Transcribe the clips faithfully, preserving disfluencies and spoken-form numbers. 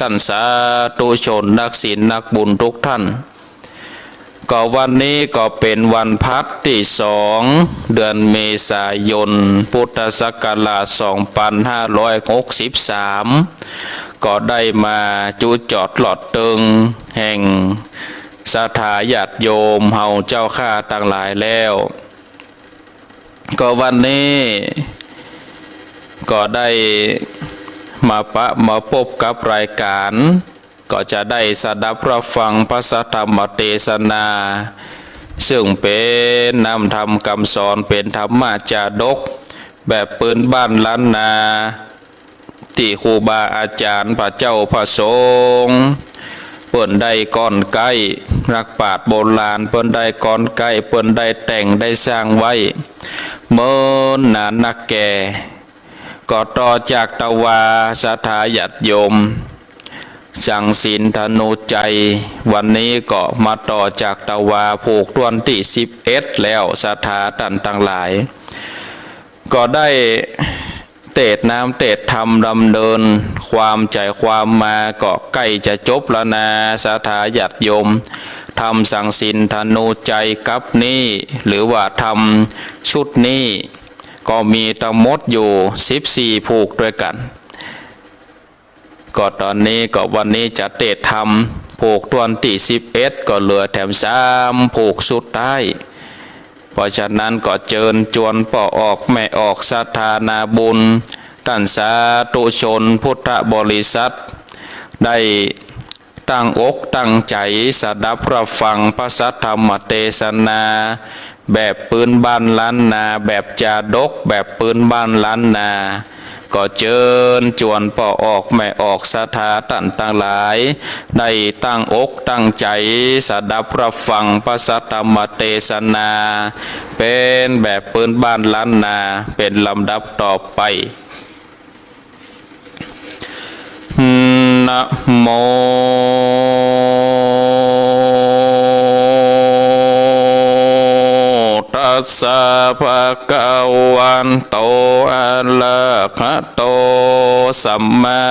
ต้านสาธุชนนักศีลนักบุญกู้ต้าน ก็วันนี้ก็เป๋นวันพลัสตี้สอง เดือนเมษายน พุทธศักราชสองปันห้าร้อยหกสิบสาม ก็ได้มาจุจอดหลอดเติงแห่งศรัทธาญาติโยมเฮาเจ้าข้าตังหลายแล้ว ก็วันนี้ก็ได้มาปะมาปบกับรายก๋าน ก็จะได้สดับรับฟังพระสัทธรรมเตสนา ซึ่งเป๋นน้ำธรรมกำสอน เป๋นธรรมจาดก แบบปื้นบ้านล้านนา ตี้ครูบาอาจ๋ารย์ พระเจ้าพระสงฆ์ เปิ้นได้ก้อนไก๊ นักปราชญ์โบราณ เปิ้นได้ก้อนไก๊ เปิ้นได้แต่งได้สร้างไว้ เมินนานนักแก่ ก็ต่อจากตะวาศรัทธาญาติโยม สังสินธนุใจ วันนี้ก็มาต่อจากตะวาผูกต้วนตี้สิบเอ็ดแล้ว ศรัทธาต้านตังหลาย ก็ได้เตสน์น้ำเตสน์ธรรมดำเนินความใจ๋ความมา ก็ใก้จะจบแล้วนา ศรัทธาญาติโยม ธรรมสังสินธนุใจกั๊บนี้ หรือว่าธรรมชุดนี้ ก็มีตังหมดอยู่สิบสี่ผูกตวยกั๋น ก็ต๋อนนี้ก็วันนี้จะเตสน์ธรรมผูกต้วนตี้สิบเอ็ด ก็เหลือแถมสามผูกสุดท้าย เพราะฉะนั้นก็เจิญจวนป้อออกแม่ออกศรัทธานาบุญ ต้านสาธุชนพุทธบริษัท ได้ตั้งอกตั้งใจ๋สดับรับฟังพระสัทธรรมเตสนา แบบปื้นบ้านล้านนา แบบจาดก แบบปื้นบ้านล้านนา ก็เจิญจวนป้อออกแม่ออกศรัทธาต้านตังหลาย ได้ตั้งอกตั้งใจ๋สดับรับฟังพระสัทธรรมเตสนา เป๋นแบบปื้นบ้านล้านนา เป๋นลำดับต่อไป นะโม ตัสสะ ภะคะวะโต อะระหะโต สัมมา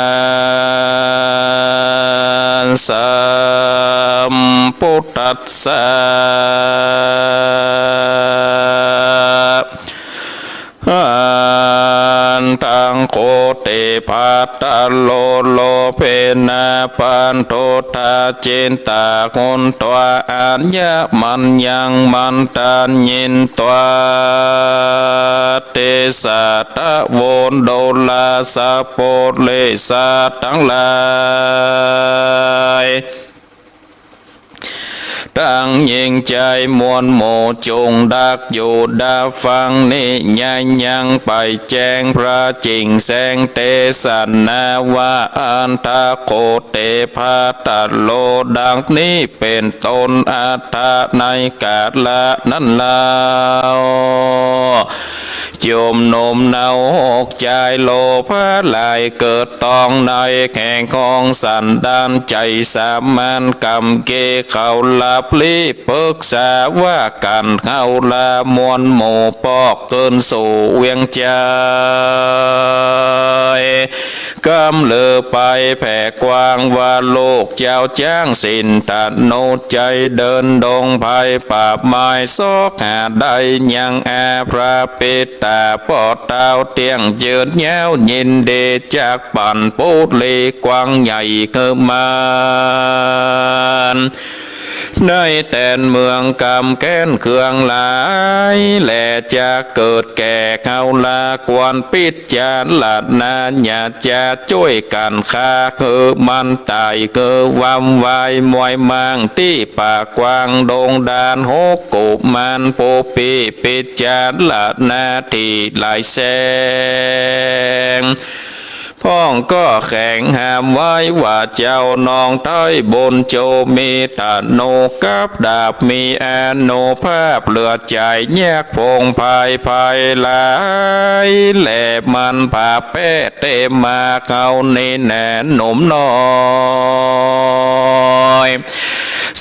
สัมพุทธัสสะ อัตถะโข เต ภัตตะโร โลเภนะ ปันโท ทะ จิตตะ หุน ตวา อะญะมัญญัง มัตตายิ ตวา เตสะ ทะ โว โดรา สะ ปุเรสะ ตังหลาย ตังหญิงจายมวลหมู่ จุ่งดักอยู่ดักฟัง นิยายยังไปแจ้งพระจิ่งแสงเตสนาว่า อัตถะโข เต ภัตตะโร ดังนี้เป๋นต้น อัตถะในกาละนั้นเล่า โยมหนุ่มเนาหกจาย โลภะหลายเกิดต้องในแห่งของสันดาน ใจ๋สามัญกำเก เขาหลับลีปรึกษาว่ากั๋น เฮาลามวลหมู่ปอกเกินสู่เวียงจันทน์ กำลือไปแผ่กว้างว่า ลูกเจ้าจ๊างสินธนุใจ เดินดงไพร่ป่าไม้ ซอกหาได้ยังอา พระปิดต๋าป้อเต้าเตี้ยงยืนยาว ยินดีจักปั๋นปุรีกว้างใหญ่หื้อมัน ในแตนเมืองกำแก้นเครื่องหลาย แลจักเกิดแก่เฮาลา ควรปิจารณา อย่าจะจ้วยกั๋นฆ่าหื้อมันต๋าย หื้อวำวายมวยม่างตี้ป่ากว้างดงดาน หกกุมารผู้ปี้ปิจารณาตี้หลายแสง พ่องก็แข็งห้ามไว้ว่า เจ้าน้องไต้บุญโจ มีธนูกับดาบ มีอานุภาพเหลือใจ๋ ยักษ์ผงพายภัยหลาย แลมันผ่าแป๊เตมา เฮานี้แหน่หนุ่มน้อย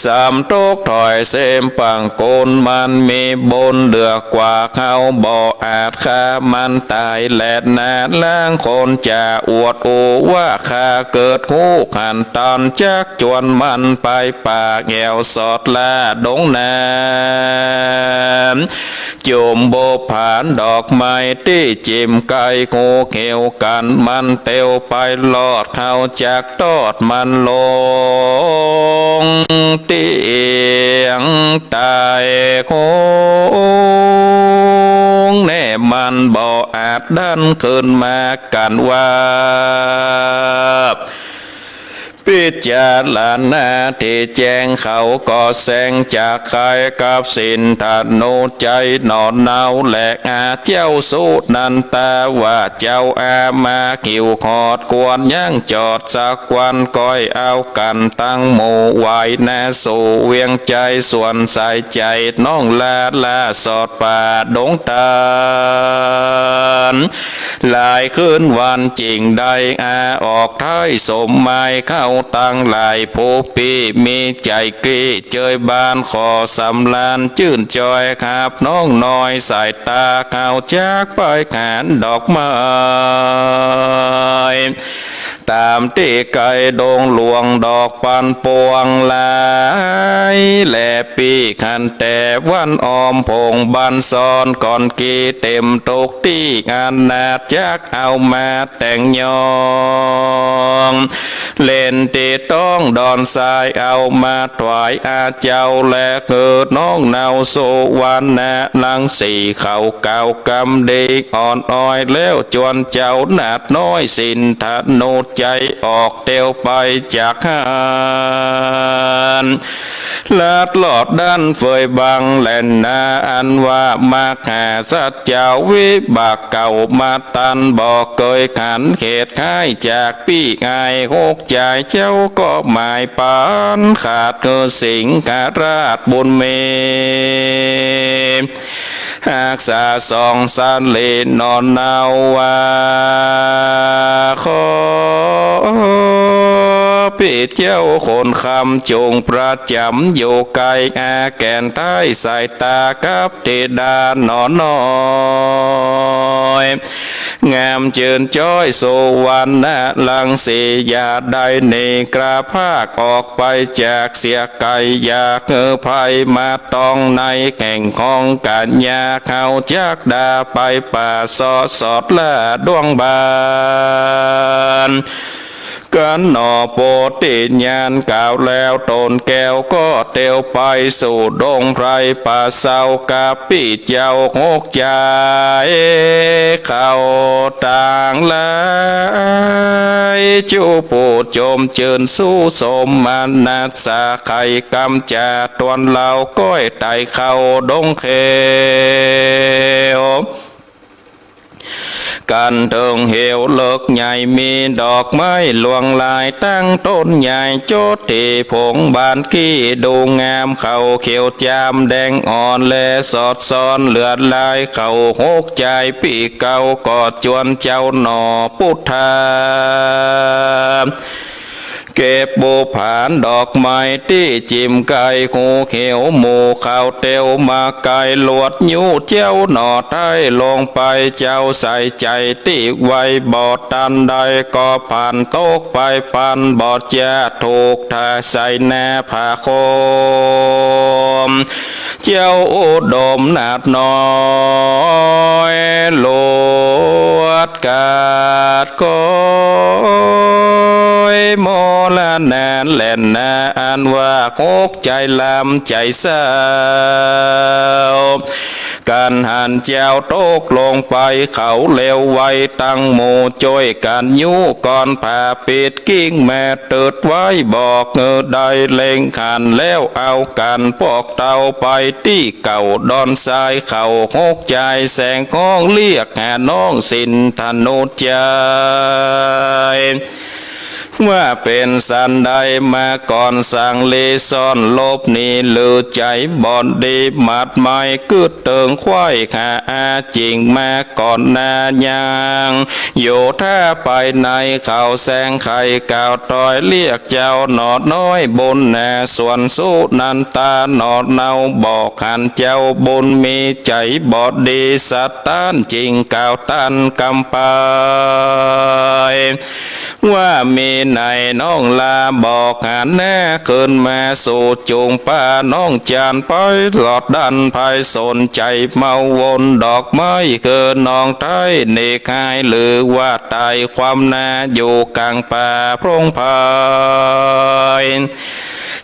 สำตกถ้อยเสมปังกุน มันมีบุญเหลือกว่า เฮาบ่อาจฆ่ามันต๋ายแลนา ลางคนจะอวดอู้ว่า ข้าเกิดฮู้ขันตัน จักจวนมันไปป่าแอ่วสอดละดงนา จุมบุปผาดอกไม้ตี้จิ่มใก้ฮูเขียวกั๋น มันเตียวไปรอด เฮาจักตอดมันลงเตียงต๋าย คงแน่มันบ่อาจดันคืนมากั๋นว่า พิจารณาตี้แจ้ง เขาก็แสงจากใก้กับสินธนุจัยหนอเนาแล อาเจ้าสุนันทาว่า เจ้าอามาหิวขอดควรยังจอดสักวัน ก้อยเอากั๋นตังหมู่ไหว้นาสู่เวียงใจ๋ ส่วนสายใจ๋น้องลาลาสอดป่าดงตาล หลายคืนวันจิ่งได้อาออกไท้สมหมาย เข้าตังหลายผู้ปี้มีใจ๋กลี้ เจยบานขอสำราญจื้นจอย ขับน้องน้อยสายต๋า เข้าจักไปขานดอกไม้ ต๋ามตี้ใก้ดงหลวงดอกปันปวงหลายแล ปี้ขันแต่วันอ้อมผงบันซอน ก่อนกี้เต็มตกตี้อานาถ จักเอามาแต่งยอง เล่นตี้ต้องดอนทราย เอามาถวายอาเจ้าแล คือน้องเนาสุวรรณรังสี เขากล่าวกำดีอ่อนอ้อยแล้ว จวนเจ้านาถน้อยสินธนุจัย ออกเตียวไปจากหั้น ลัดลอดดั้นเฟยบังแลนา อันว่ามหาสัจจาวิบากเก่า มาตันบ่เกยขัน เหตุฮ้ายจากปี้อ้ายหกจาย เจ้าก็หมายปานขาด คือสิงหราชบุญมี ฮักษาสองสันเลนอนเนาว่า ขอปี้เจ้าคนคำจงประจ๋ำอยู่ใก้อา แก่นไท้สายต๋ากับธิดาหนอน้อย งามจื้นจ้อยสุวรรณรังสี อย่าได้หนีกระพากออกไปจากเสียไกล อย่าหื้อภัยมาต้องในแห่งของกัญญา เขาจักดาไปป่าสอดสอดละดวงบาน กั๋นหนอโพธิญาณกล่าวแล้ว ตนแก้วก็เตียวไปสู่ดงไพรป่าเซา กับปี้เจ้าหกจาย เขาตังหลายจุผู้จมจื้นสู้สมนัสสา ใค่กำจ๋าตวนเหล่าก้อยไต่เข้าดงเขียว กั๋นเถิงเหวเลิกใหญ่ มีดอกไม้ลวงลายตั้งต้นใหญ่ จดตี้ผงบานขี้ดูงาม เขาเขียวจามแดงอ่อนแลสอดซ้อน เลือดลายเขาหกจายปี้เก่า ก็จวนเจ้าหนอปุทธา เก็บบุปผาดอกไม้ตี้จิ่มใก้ฮูเขียว หมู่เขาเตียวมาไกลลวดยู้เจ้าหนอไท้ลงไป เจ้าใส่ใจ๋ตี้ไวบ่ตันได้ ก็พลันตกไปปันบ่จา ถูกทาใส่หน้าผาคม เจ้าอุดมนาถน้อย หลวดกาดก้อยมรณาแลนา อันว่าหกจายลำใจ๋เศร้า กั๋นหันเจ้าตกลงไป เขาเลวไวตังหมู่จ้วยกั๋นยู้ก่อนผาปิด กิ่งแม่เติดไว้บอกเงอได้เล็งขันแล้วเอากั๋นปอกเตาไปตี้เก่าดอนทราย เขาหกจายแสงฮ้องเรียกหาน้องสินธนุจัย ว่าเป๋นสันใดมาก่อน สังเลซ่อนหลบหนี หรือใจ๋บ่ดีหมัดหมาย กึ๊ดเติงไขว้หาอาจิ่งมาก่อนหน้ายัง โยธาไปในเขาแสงไขกล่าวตอย เรียกเจ้าหนอน้อยบุญนา ส่วนสุนันตาหนอเนา บอกหันเจ้าบุญมีใจ๋บ่ดี สัตว์ต้านจิ่งกล่าวตันกำไป ว่ามีไหนน้องลาบอกหันแน่ ขึ้นมาสู่จุงป้าน้องจานไป หลอดดันภัยสนใจ๋เมาวนดอกไม้ คือน้องไท้เนกหาย หรือว่าต๋ายความนาอยู่ก๋างป่าโพรงไพร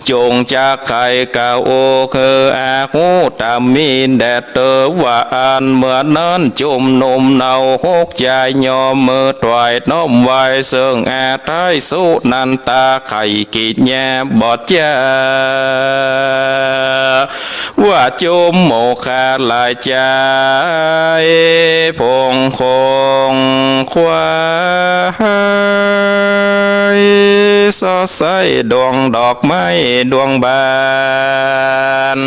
จงจักไขกล่าวโอ คืออาฮู้ต๋ามมีแด่เตอ ว่าอันเมื่อนั้นจุมหนุ่มเนาหกจาย ยอมมือถวายน้อมไหว้ เซิ่งอาไท้สุนันตา ไขกิจญาบอดจา ว่าจุมโมฆะหลายจาย ผงคงควาย สอดใสดวงดอกไม้ดวงบาน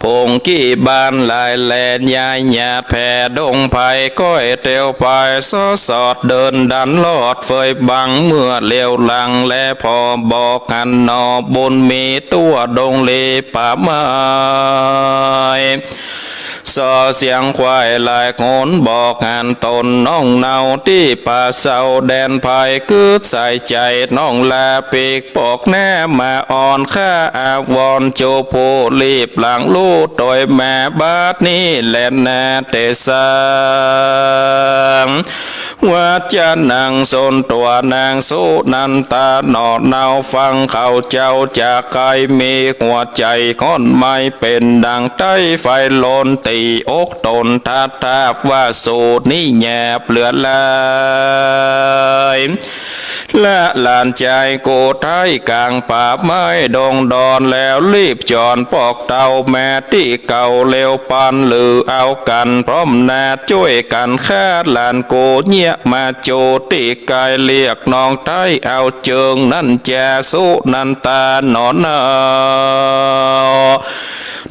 ผงกี้บานหลายแลนยายหยาดแผ่ดงไพร ก้อยเตียวไปสอดสอดเดินดันลอดเฟยบัง เมื่อเหลียวหลังแลผ่อบอกหันหนอบุญมี ตั๋วดงเลป่าไม้ ส่อเสียงไขว้หลายหนบอกหันต๋นน้องเนา ตี้ป่าเซาแดนไพร กึ๊ดใส่ใจ๋น้องลาปีกปอกหน้ามาอ่อน ข้าอาวรณ์จุผู้รีบหลังลู่ตวยมา บาดนี้แลนาเตสัง วัจจานัง ส่วนตั๋วนางสุนันตาหนอเนา ฟังข้าเจ้าจะไข มีหัวใจ๋ฮ้อนไหม้เป๋นดังไต้ ไฟลนตี๋อกต๋น ทัดทาบว่าสูนิยาบเหลือหลาย ละหลานจายกูไท้ก๋างป่าไม้ดงดอน แล้วรีบจ๋อนปอกเต้ามาตี้เก่า เร็วปันหรือเอากั๋นพร้อมนา จ้วยกั๋นฆ่าหลานกูเยียะมาจูตี้ไกล เรียกน้องไท้เอาเจิง นั้นจาสุนันตาหนอเนา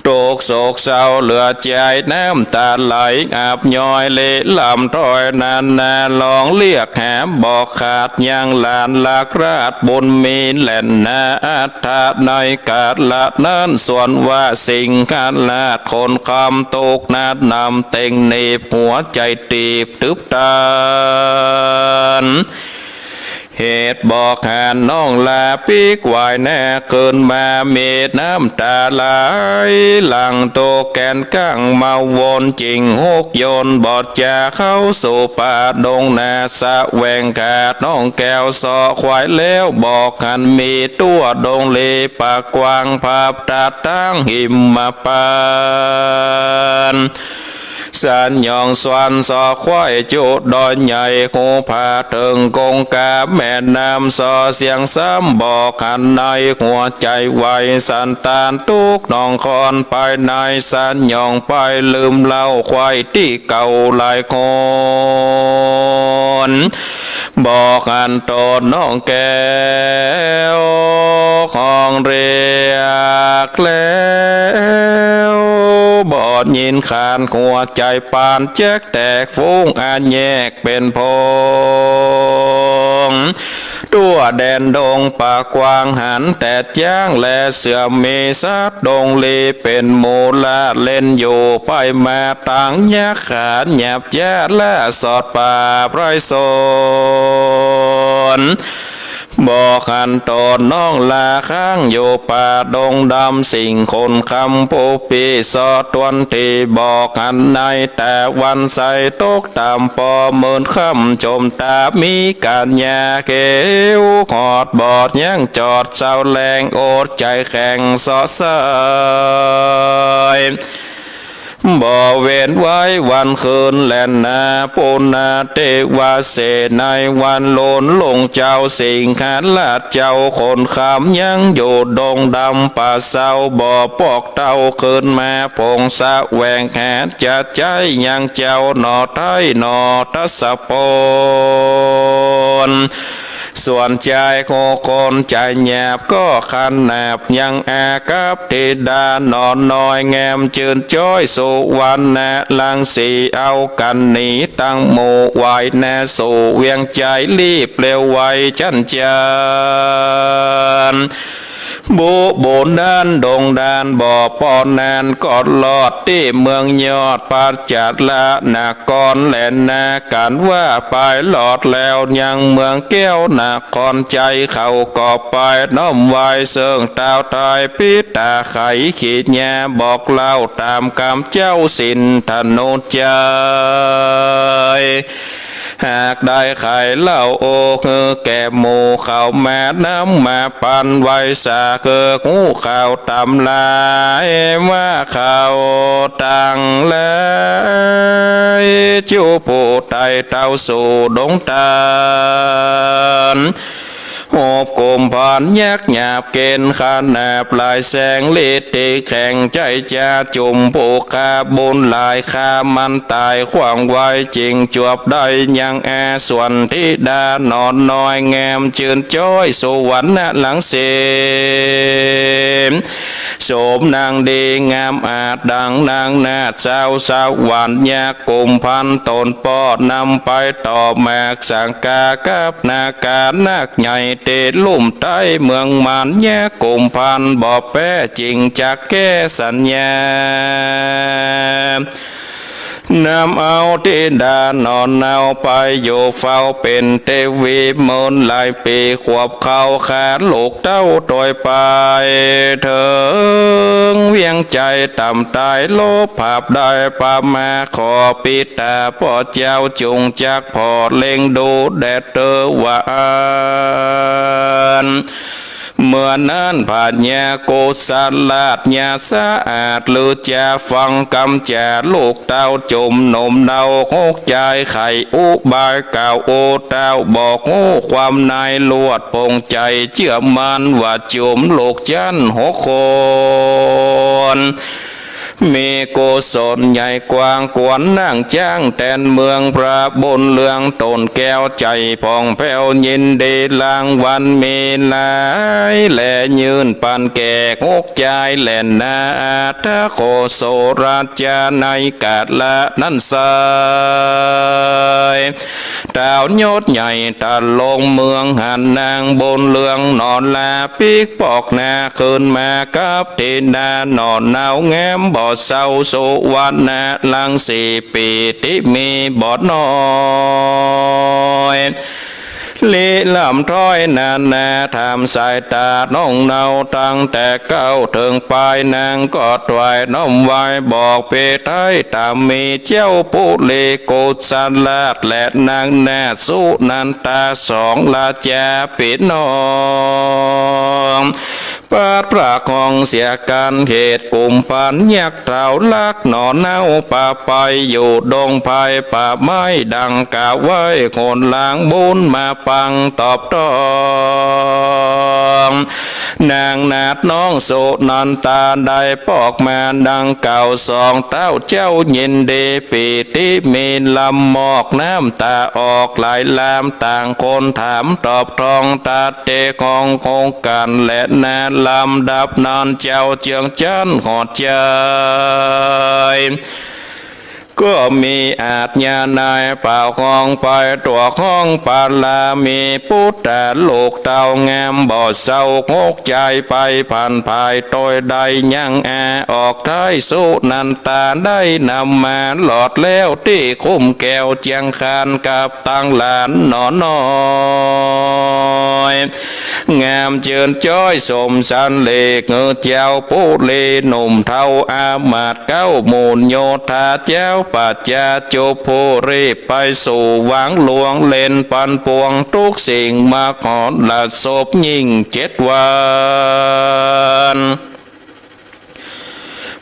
ตกโศกเศร้าเหลือใจ๋ น้ำต๋าไหลอาบย้อย เละหล่ำถ้อยนานา ลองเรียกหาบ่ขาด ยังหลานรักราชบุญมี แล่นนาอัฏฐะในกาละนั้น ส่วนว่าสิงหราชคนคำ ตกนาดนำเต็งหนีบ หัวใจ๋ตีบตึบตัน เหตุบอกหันน้องลาปีกไหว้แน่ ขึ้นมามีน้ำต๋าไหลหลั่ง ตกแกนก้างเมาวนจิ่งหกยนต์ บอดจาเข้าสู่ป่าดงนา แสวงหาน้องแก้วเสาะไขว้แล้ว บอกหันมีตั๋วดงเลป่ากว้าง ภาพตัดตางหิมมาปาน สันหย่องสวนเสาะไขว้จุดอยใหญ่ หูผาเถิงกงกาแม่น้ำ ส่อเสียงซ้ำบอกหันในหัวใจ๋ไว สันตานตุ๊กข์หนองคอนไปใน สันหย่องไปลืมเล่าไขว้ตี้เก่าหลายหน บอกหันต๋นน้องแก้ว ฮ้องเรียกแล้ว บอดยินขาน หัวใจ๋ปานแจ๊กแตก ฟุ้งอันแยกเป๋นผง ตั๋วแดนดงป่ากว้าง หันแต๊จ้างและเสือ มีสัตว์ดงลีเป๋นหมู่ ละเล่นอยู่ไปมา ตังยักษ์ขานหยาบจ๊าด ละสอดป่าไพรสน บอกหันต๋นน้องลา ค้างอยู่ป่าดงดำ สิ่งคนคำผู้ปี้สอดตวน ตี้บอกหันในต๋าวันใส ตกต่ำปอเมินค่ำ จมต๋ามีกัญญาเขียว หอดบอดยังจอดเศร้าแลง อดใจ๋แข็งเสาะใส บ่เว้นไว้วันคืนแล่นนา ปุณณเทวาเสนในวันโลนลงเจ้า สิงหราชเจ้าคนคำ ยังอยู่ดงดำป่าเซา บ่ปอกเต้าคืนมา ผงแสวงหาจะใจ๊ยังเจ้าหนอไท้หนอทศพล ส่วนจายหกคนจายหยาบก็ขนาบยังอากับธิดาหนอน้อยแงมจื้นจ้อยสุวรรณรังสีเอากั๋นหนีตังหมู่ไหวนาสู่เวียงใจ๋รีบเร็วไวจั้นจาน บุบุญนั้นดงดานบ่ปอนานก็รอดตี้เมืองยอดปัจจารนครแลนา กั๋นว่าไปรอดแล้วยังเมืองแก้วนครใจ๋เขาก็ไปน้อมไหว้เซิ่งต้าวไตรปิตาไขขีญาบอกเล่าต๋ามกำเจ้าสินธนุจาย หากได้ไขเล่าโอหื้อแก่หมู่เขามานำมาปันไว้สาเกิกฮู้ข่าวต๋ามหลายว่าเขาตังหลาย จุผู้ไต่เต้าสู่ดงตาล หบกุมภัณฑ์ยักษ์หยาบเก๋ณฑ์ขนาบหลายแสงฤทธิ์แข็งใจ๋จ๋าจุมผู้ฆ่าบุญหลายฆ่ามันต๋ายขว้างไว้จึงจวบได้ยังอาส่วนธิดาหนอน้อยแงมจื้นจ้อยสุวรรณรังสี โสมนางดีงามอาจดังนางนาฏสาวสวรรค์ยักษ์กุมภัณฑ์ต๋นป้อนนำไปต่อมากสังกากับนาคานักใหญ่เตลุ่มใต้เมืองมารยักษ์กุมภัณฑ์บ่แป๊จริงจักแก้สัญญา นำเอาธิดาหนอเนาไปอยู่เฝ้าเป๋นเตวีเมินหลายปี๋ ขวบเข้าขาลูกเต้าโตยไป เถิงเวียงใจ๋ต่ำต๋ายลบผาบได้ประมาขอปิตาป้อเจ้าจุงจักผ่อเล็งดูแด่เตอว่าอั้น เมื่อนั้นพญาโกศลราชญาสะอาดลือจาฟังกำจ๋าลูกเต้าจุมหนุ่มเนาหกจายไขอุบายกล่าวโอเต้าบอกฮู้ความในลวดปงใจ๋เจื้อมั่นว่าจุมลูกจั้นหกคน มีกุศลใหญ่กว้างขวางนั่งจ้างแตนเมืองพระบุญเรืองต๋นแก้วใจ๋ผ่องแผ้วยินดีรางวัลมีหลายแลยื่นปันแก่หกจายแลนา อัตถโคโสราชาในกาละนั้นไซร้ ต้าวยศใหญ่ตะลงเมืองหันนางบุญเรืองหนอลาปิ๊กปอกนาคืนมากับธิดาหนอเนาแงมบ่เศร้าสุวรรณรังสีปีติมีบ่น้อย ลี้ลำถ้อยนานาถามสายต๋าน้องเนาตั้งแต่เก๊าเถิงปายนางก็ถวายน้อมไหว้บอกเปไตต๋ามีเจ้าปุรีโกศลราชและนางนาถสุนันทาสองราชาปี้น้อง ปัดพระของเสียกั๋นเหตุกุมภัณฑ์ยักษ์เต้าลักหนอเนาปาไปอยู่ดงไพรป่าไม้ดังกล่าวไว้คนลางบุญมาปังตอบต้อง นางนาถน้องสุนันทาได้ปอกมาดังกล่าวสองเต้าเจ้ายินดีปีติมีลำมอกน้ำต๋าออกไหลลามต่างคนถามตอบทองตัดเตของโครงก๋านและนาลำดับนั้นเจ้าเจืองจั้นหอดใจ๋ ก็มีอาชญานายเป่าฮ้องไปตั๋วฮ้องปารามีปุตตะลูกเต้างามบ่เศร้าหกจายไปผันผายโตยได้ยังอาออกท้ายสุนันทาได้นำมาหลอดแล้วตี้คุ้มแก้วเจียงคานกับตังหลานหนอน้อย งามเจิญจ้อยสมสันเลขเงือเจ้าปุรีหนุ่มเฒ่าอามาตย์เก๊ามูลโยธาเจ้าปัจจาจุปุรีไปสู่วังหลวงเล่นปันปวงทุกสิ่งมหรสพยิ่งเจ็ดวัน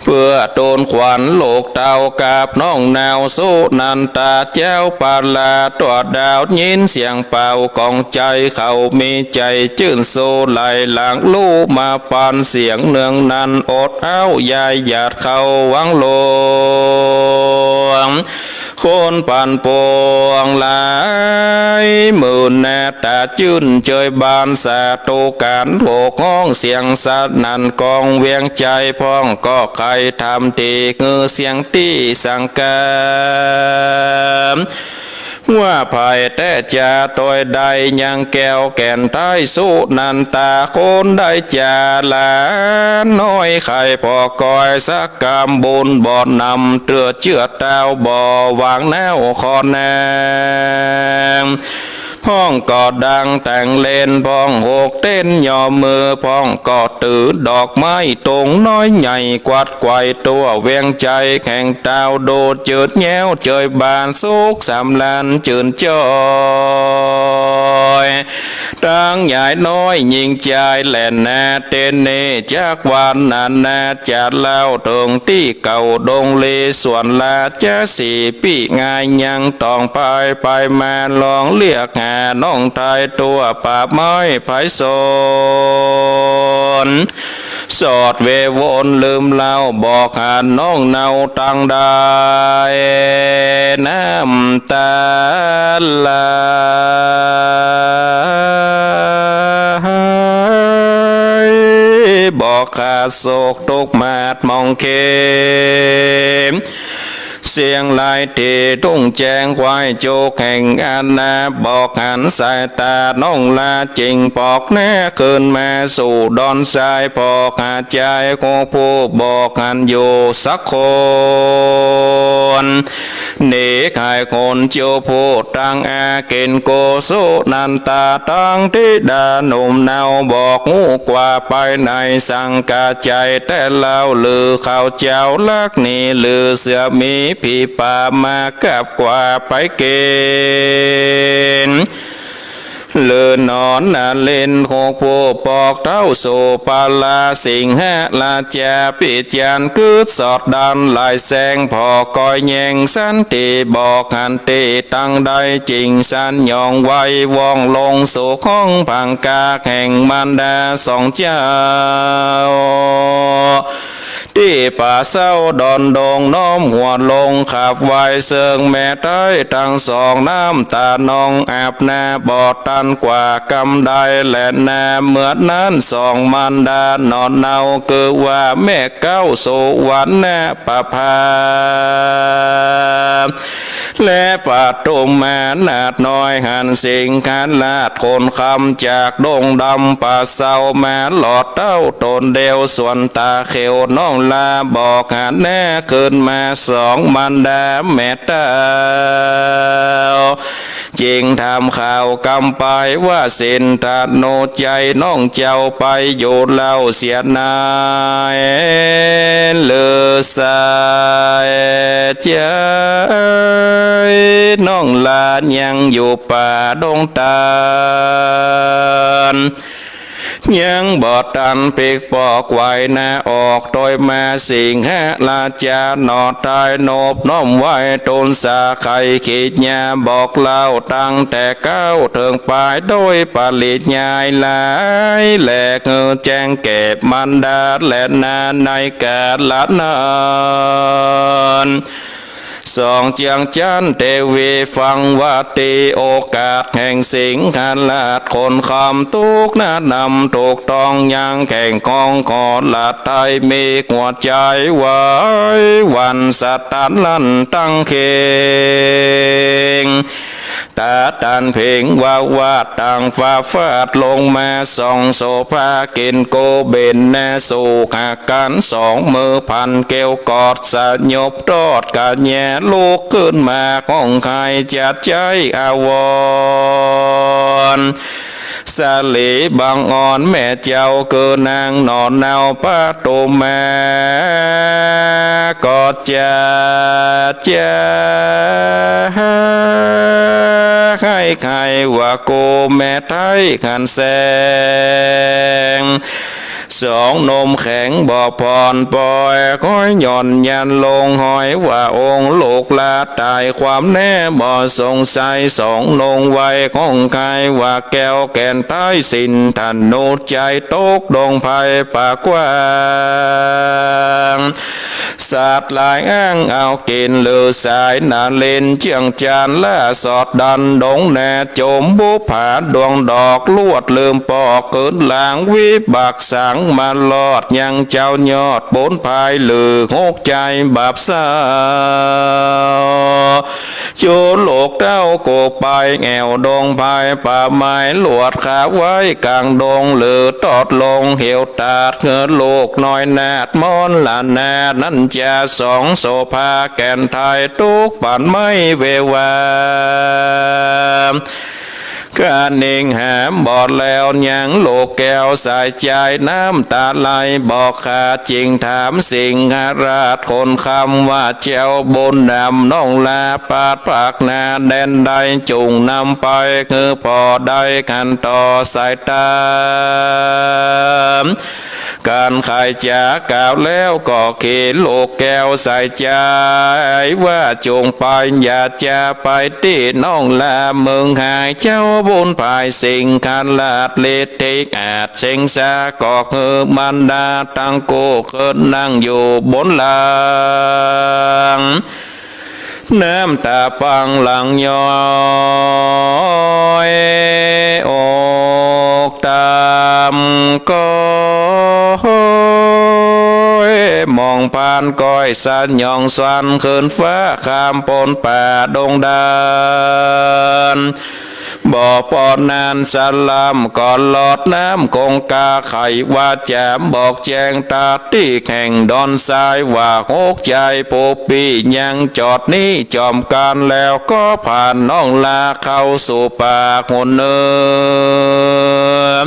เปื้อตูนขวัญลูกเต้ากับน้องนาวสุนันตา เจ้าปาลาตั๋วดาว ยินเสียงเป่าก้องใจ๋ เขามีใจ๋จื้น สู่ไหลหลังลู่มาปัน เสียงเนืองนั้นอดเอ้า ยายหยาดเข้าวังหลวง คนปั่นปวงหลายหมื่นนา ต๋าจื้นเจยบาน สาธุก๋านโหกฮ้อง เสียงสนั่นก้องเวียงใจ๋ พ่องก็ใค่ทำตี้ หื้อเสียงตี้สังกา ว่าใผแต๊จะตวยได้ ยังแก้วแก่นไท้สุนันตา คนได้จ๋าหลานน้อย ใค่ผ่อก้อยสักกำ บุญบ่นำเตื้อเจื้อเต้า บ่หวังแน้วขอแนง พ่องก็ดังแต่งเล่น พ่องโหกเต้นย่อมือ พ่องก็ ถือดอกไม้ตุงน้อยใหญ่ กวัดไกวตั๋วเวียงใจ๋ แข่งเต้าดูดจืดแย้ว เจยบานสุขสำราญจื้นจ้อย ตังยายน้อยญิงจายแลนา เตเน่จักวันนานา จะเล่าเถิงตี้เก่าดงลี ส่วนราชสีห์ปี้งาย ยังต้องไปไปมา ลองเรียกหาน้องไท้ ตั๋วป่าไม้ไพศาล สอดเววนลืมเล่า บอกหาน้องเนาตังได้น้ำต๋าไหล บอกขาดโศกตุ๊กข์มาดหมองเข็ญ เสียงไหลตี้ทุ่งแจ้ง ควายจุกแห่งอาณา บอกหันสายต๋าน้องลา จึงปอกหน้าคืนมาสู่ดอนทราย พอกหาใจ๋ของผู้บอกหันอยู่สักคน หนีขายคนเจียวผู้ตังอาเก๋นโก สุนันตาตังธิดาหนุ่มเนา บอกฮู้กว่าไปในสังกาใจ๋ แต่เล่าลือเขาเจ้าลักหนี ลือเสือหมีผีป่ามากับกว่าไปเก๋น ลือหนอนนาเล่นหกผู้ปอกเต้าสู่ปาลา สิงหราชาพิจารณ์กึ๊ดสอดดันหลายแสง ผ่อก้อยแยงสันติบอกหันตี้ตังได้ จึงสันยองไว้ว่องลงสู่ห้องผังกาแห่งมารดาสองเจ้า ตี้ป่าเศร้าดอนดง น้อมหัวลงขับไหว้เซิงแม่ไท้ตังสอง น้ำต๋านองอาบหน้า บ่ตันกว่ากำใดแลนา เมื่อนั้นสองมารดาหนอนเนา คือว่าแม่เก๊าสุวรรณประภา และปทุมมานาถน้อย หันสิงหราชคนคำจากดงดำป่าเศร้ามา หลอดเต้าต๋นเดียว ส่วนต๋าเขียวน้องลา บอกหันหน้าคืนมา สองมารดาแม่เต้า จึงถามข่าวกำไปว่า สินธโนใจ๋น้องเจ้าไปอยู่เล่าเสียนาย ลือสายใจ๋น้องลายังอยู่ป่าดงตาล ยังบ่ตันพลิกปอกไหวหน้าออก ตวยมาสิงหราชาหนอไท้ นบน้อมไหว้ตูนสาไข่ขีดญาบอกเล่าตั้งแต่เก๊าเถิงปาย โดยปริยายหลายแหลก หื้อแจ้งแก่มารดาแลนาในกาละนั้น สองเจียงจันเตวีฟังว่าตี้โอกาสแห่งสิงหราชคนคำ ตุ๊กข์หน้านำถูกต้องยังแข่งของขอหลาดไท้ มีหัวใจ๋ไหวหวั่นสะตันลั่นตั้งเข่ง ต๋าตันเพ็งวาวาดต่างฟ้าฟาดลงมา ส่องโสภาเก๋นโกเบนหน้าสู่หากัน สองมือพันเกลียวกอดสยบตอดกะแยลุกขึ้นมา ห้องไห้จัดใจ๋อาวรณ์ สลีบังอ่อนแม่เจ้า คือนางหนอนเนาปทุมมา ก็จะ จะให้ใครว่า กูแม่ไท้หันแสง สองหนุ่มแข็งบ่ผ่อนปล่อย ก้อยหย่อนยันลงห้อยว่าองค์ลูกหลาต๋าย ความแน่บ่สงสัย สองหนุ่มไวของใคร ว่าแก้วแก่นไท้สินธนุ ใจ๋ตกดงไพรป่ากว้าง สัตว์หลายอ้างเอากิ๋น ฤๅษีนเรนทร์เจื้องจาน ล่าสอดดันดงแหน จุมบุปผาดวงดอก ลวดลืมปอก เกิดหลังวิบากสัง มารอดยังเจ้ายอด บุญภัยหลือหกใจ๋บาปเศร้า จู๋ลูกเต้ากูไปแอ่วดงไพรป่าไม้ ลวดขาไว้ก๋างดง หลือตอดลงเหวตาด เหือลูกน้อยนาฏมรณา นั้นจาสองโสภาแก่นไท้ ตุ๊กข์ปันไม่เววา กานิ่งหามบ่แล้วยัง ลูกแก้วสายใจ๋ น้ำต๋าไหลบ่ขาด จึงถามสิงหราชคนคำ ว่าเจ้าบุญนำน้องหลา ปาดปากนาแดนใด จุ่งนำไปหื้อผ่อได้ หันต่อสายต๋า ก๋านใค่จ๋ากล่าวแล้วก็เข ลูกแก้วสายใจ๋ ว่าจุ่งไป อย่าจะไปตี้น้องหลา เมืองหายเจ้าบุญภาย สิงหราชฤทธิอาจ เซ็งซาก็หื้อบรรดาตังกู้ เคินนั่งอยู่บนหลัง น้ำต๋าปังหลั่งย้อย อกต่ำก้อย มองผ่านก้อยสันหย่องสัน ขึ้นฟ้าข้ามปนป่าดงดาน บ่ปอดนานสะลำก็ลอดน้ำคงคา ใค่ว่าจะบอกแจ้งตาตี้แห่งดอนทราย ว่าหกใจ๋ผู้ปี้ยังจอดนี้จอมก๋าน แล้วก็ผ่านน้องหลาเข้าสู่ป่าหนเนิน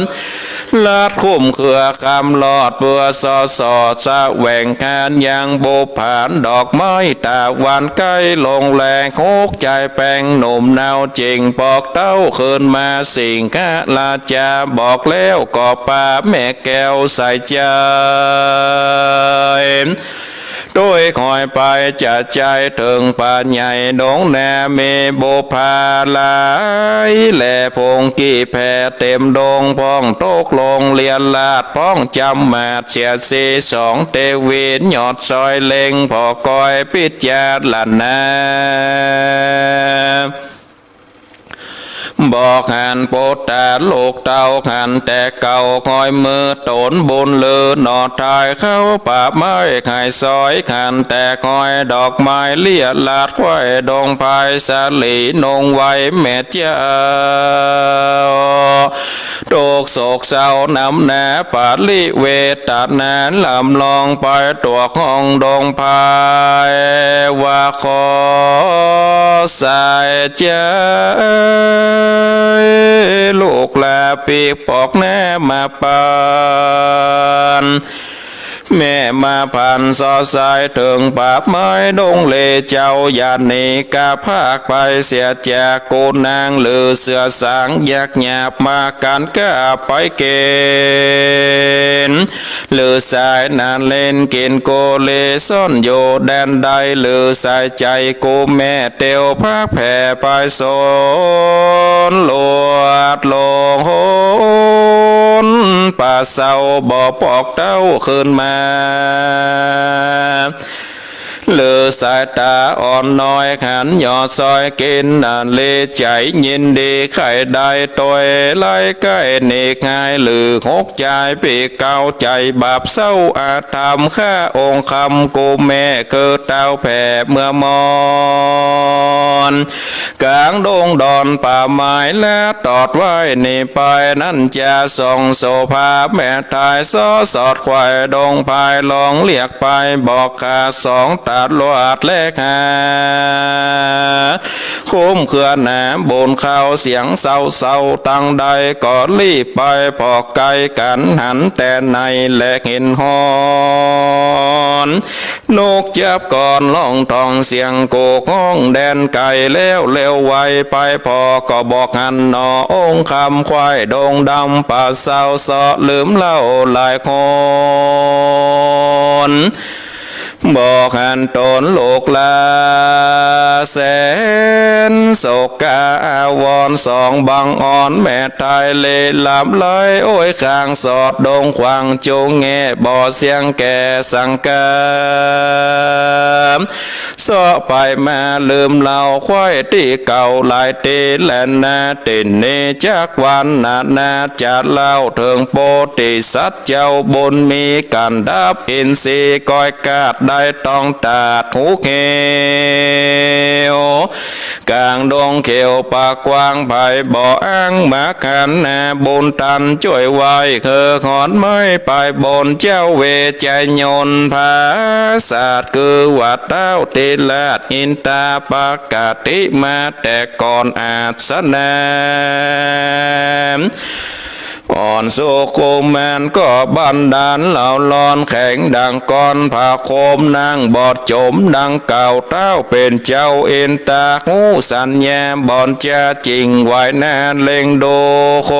ลัดคุ้มเครือคำลอด เปื้อสอดสอดแสวงหายังบุปผาดอกไม้ ต๋าวันใก้ลงแล หกใจ๋แป๋งหนุ่มเนา จึงปอกเต้าคืนมา สิงหราชาบอกแล้วก็ปาแม่แก้วสายใจ๋ โดยคอยไปจะใจ๋เถิงป่าใหญ่ดงนา มีบุปผาหลาย และผงกี้แผ่เต็มดง พ่องตกลงเลียราด พ่องจำมาดเสียสีสองเตวิน ยอดซอยเล็ง ผ่อคอยพิจารณา บอกหันปุตตาลูกเต้า หันแต่เก่าคอยมือต๋นบุญลือ หน่อทายเข้าป่าไม้ ไข่ซอยหันแต่คอยดอกไม้ เลียราดไขว้ดงไพร สาลีนงไว้แม่เจ้า ตกโศกเศร้านำหน้า ปริเวทนาลำลองไป ตวกห้องดงไพร ว่าขอสายใจ๋ ลูกหลาปีกปอกหน้ามาปัน แม่มาผ่านสอดสายเถิงป่าไม้ดงเล เจ้าอย่าหนีกาพากไปเสียจากกูนาง หรือเสือสางยักษ์หยาบมากันกาไปเกณฑ์ หรือสายนานเล่นกินโกเลซ่อนอยู่แดนใด หรือสายใจ๋กูแม่เตียวพักแผ่ไปสน ลวดลงหนป่าเศร้า บ่ปอกเต้าคืนมา หรือสายต๋าอ่อนน้อยหันยอดซอยกิน อันเลใจ๋ยินดีใค่ได้ตวยไล่ใก้หนีกหาย หรือหกใจ๋ปีกเก่าใจ๋บาปเศร้าอาธรรม ข้าองค์คำกูแม่คือเต้าแผ่เมื่อมอน ก๋างดงดอนป่าไม้และตอดไว้หนีไป นั้นจะส่งโสภาแม่ทาย ซ้อสอดไขว้ดงไพร ลองเรียกไปบอกข้าสองต๋า ลวดแลหา คุ้มเครือหนาบุญเข้าเสียงเศร้าๆ ตังใดก็รีบไป ผ่อไกลกั๋นหันแต่ในแลเห็นฮอน นกจับก้อนฮ้องต้องเสียงโกกฮ้องแดนไก๋แล้วเร็วไวไป ผ่อก็บอกหันหนอองค์คำควายดงดำ ป่าเศร้าเซาะลืมเล่าหลายคน บอกหันต๋นลูกหลาแสนโศกอาวรณ์ สองบังอ่อนแม่ไตรเลหลามไหล โอ้ยข้างสอดดงขวางจุงแง่ บ่เสียงแก่สังกา เซาะไปมาลืมเล่าควายตี้เก่าหลายตี้แลนา ตี้นี้จักวันนานาจะเล่าเถิงโปธิสัตว์เจ้าบุญมี กั๋นดับอินทรีย์ก้อยกาดได้ต้องตาดหูเขียว ก๋างดงเขียวปากกว้าง ใผบ่อ้างมาขันนา บุญตันจ้วยไว้เฮอหอนไม้ไปบนเจ้าเวชยนต์ผาสาท คือว่าเต้าติราชอินตาปกติมาแต่ก่อนอาสนะ อ่อนสุขุมมานก็บันดาลเหล่าลอนแข็งดังก้อนผาโคม นั่งบอดจมดังเก่า เต้าเป๋นเจ้าอินตาฮู้สัญญา บ่อนจะจิ่งไหวหน้าเล็งดูค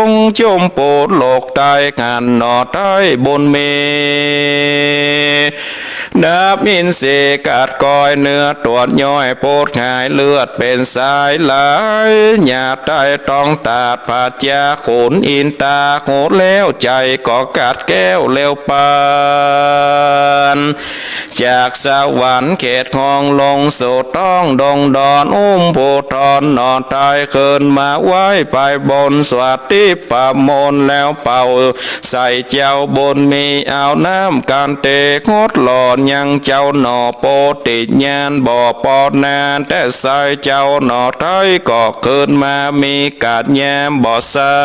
งชมพูโลกใต้ หันหนอไท้บุญมี ดับอินทรีย์กัดกอยเนื้อตรวจย่อย โปดหายเลือดเป๋นสายไหล หญ้าไต้ต้องตาดผาดจาขุนอินตา โหดแล้วใจ๋ก็กัดแก้วเร็วปาน จากสวรรค์เขตห้องลงสู่ต้องดงดอน อุ้มผู้ทอนหนอไท้คืนมาไว้ไปบนสวัสดิปมณฑล แล้วเป่า ใส่เจ้าบุญมีเอาน้ำกันเต งดหล่อยังเจ้าหนอโปธิญาณ บ่ปอนาแต่ใส่เจ้าหนอไท้ก็คืนมามีกัดแย้มบ่เศร้า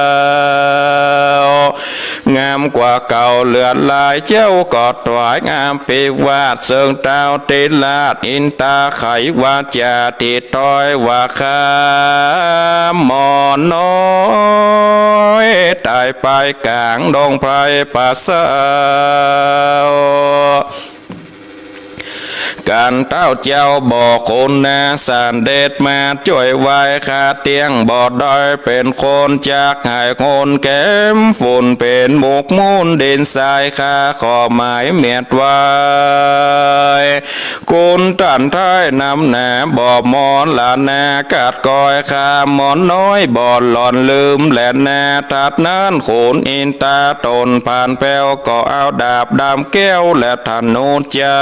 งามกว่าเก่าเหลือหลาย เจ้าก็ถวายอภิวาทเซิงเต้าติราชอินตา ไขวาจาตี้ถ้อยว่าข้าหม่อน้อย ต๋ายไปก๋างดงไพรป่าเศร้า กั๋นเต้าเจ้าบ่คุณนา สันเด็จมาจ้วยไว้ ข้าเตี้ยงบ่ด้อยเป๋นคน จักหายคนแก้มฝุ่นเป๋นหมกมุ่นดินทราย ข้าขอหมายเมียดไว้ คุณตันไท้นำหนา บ่มรณากัดกอย ข้าหม่อน้อยบ่หล่อนลืมแลนา ถัดนั้นขุนอินตาต๋นผ่านแผ้ว ก็เอาดาบดำแก้วและธนูชั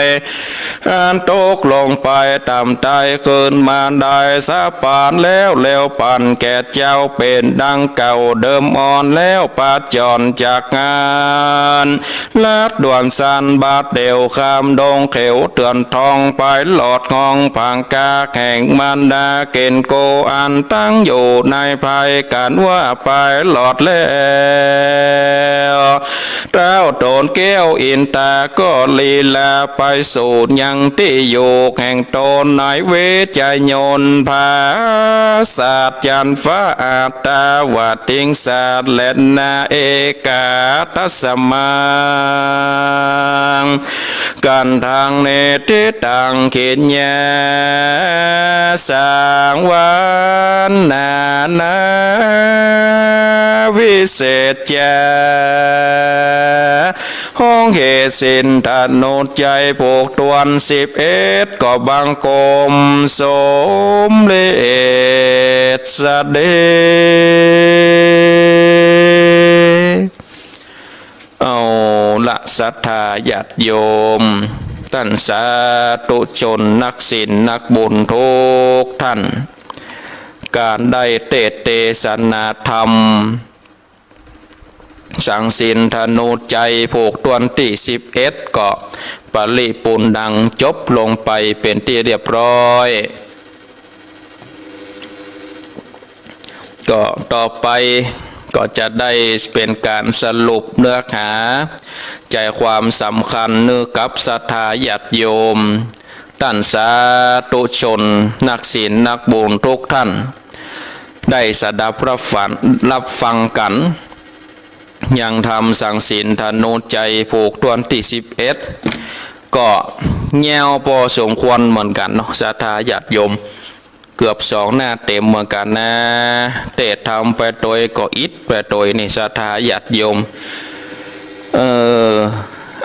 ย อันตกลงไปต่ำไต้คืนมาได้สะปานแล้ว เร็วปันแก่เจ้าเป๋นดังเก่า เดิมอ่อนแล้วปาจรจากงาน ลัดด่วนสั้นบาดเดี่ยวข้ามดงเขียวเถื่อนทอง ไปหลอดห้องผางกาแห่งมารดาเกณฑ์โก อันตั้งอยู่ในภัยกั๋นว่าไปหลอดแล้ว เต้าต๋นแก้วอินตาก็ลีลาไปสู่ยังตี้อยู่แห่งต๋นในเวชยนต์ผาสาทจันทร์ฟ้าอัตตาวติงสาทและนาเอกาทัสมัง กันทังเนติตังขิญญาสังวรรณานาวิเศษจา ห้องเหตุสินธนุจัยผูกตวนสิบเอ็ด ก็บังคมสมเร็จเสด็จ เอาละศรัทธาญาติโยม ต้านสาธุชนนักศีลนักบุญทุกท่าน ก๋านได้เตสน์เตสนาธรรม สังสินธนุจัยผูกตวนตี้สิบเอ็ด ก็ปริปูรณ์ดังจบลงไปเป๋นตี้เรียบร้อย ก็ต่อไปก็จะได้เป๋นก๋านสรุปเนื้อหา ใจ๋ความสำคัญเน่อกับศรัทธาญาติโยม ต้านสาธุชน นักศีลนักบุญกู้ต้าน ได้สดับฮับฟัง ฮับฟังกั๋น ยังธรรมสังศีลธนูใจ๋ ผูกต้วนตี้สิบเอ็ด ก็ยาวปอสมควรเหมือนกั๋นเนาะ ศรัทธาญาติโยม เกือบสองหน้าเต๋มเหมือนกั๋นนะ เตสน์ธรรมไปตวยก็อิดไปตวยนี่ ศรัทธาญาติโยม เอ่อ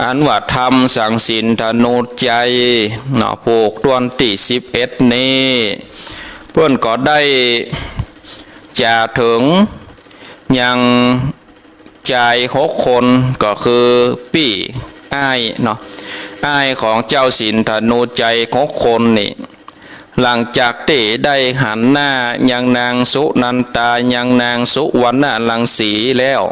อันว่าธรรมสังศีลธนูใจ๋เนาะ ผูกต้วนตี้สิบเอ็ดนี้ เปิ้นก็ได้จ๋าเถิงยัง จายหกคน ก็คือปี้อ้ายเนาะ อ้ายของเจ้าศีลธนูใจ๋หกคนนี่ หลังจากตี้ได้หันหน้ายังนางสุนันทา ยังนางสุวรรณรังสีแล้ว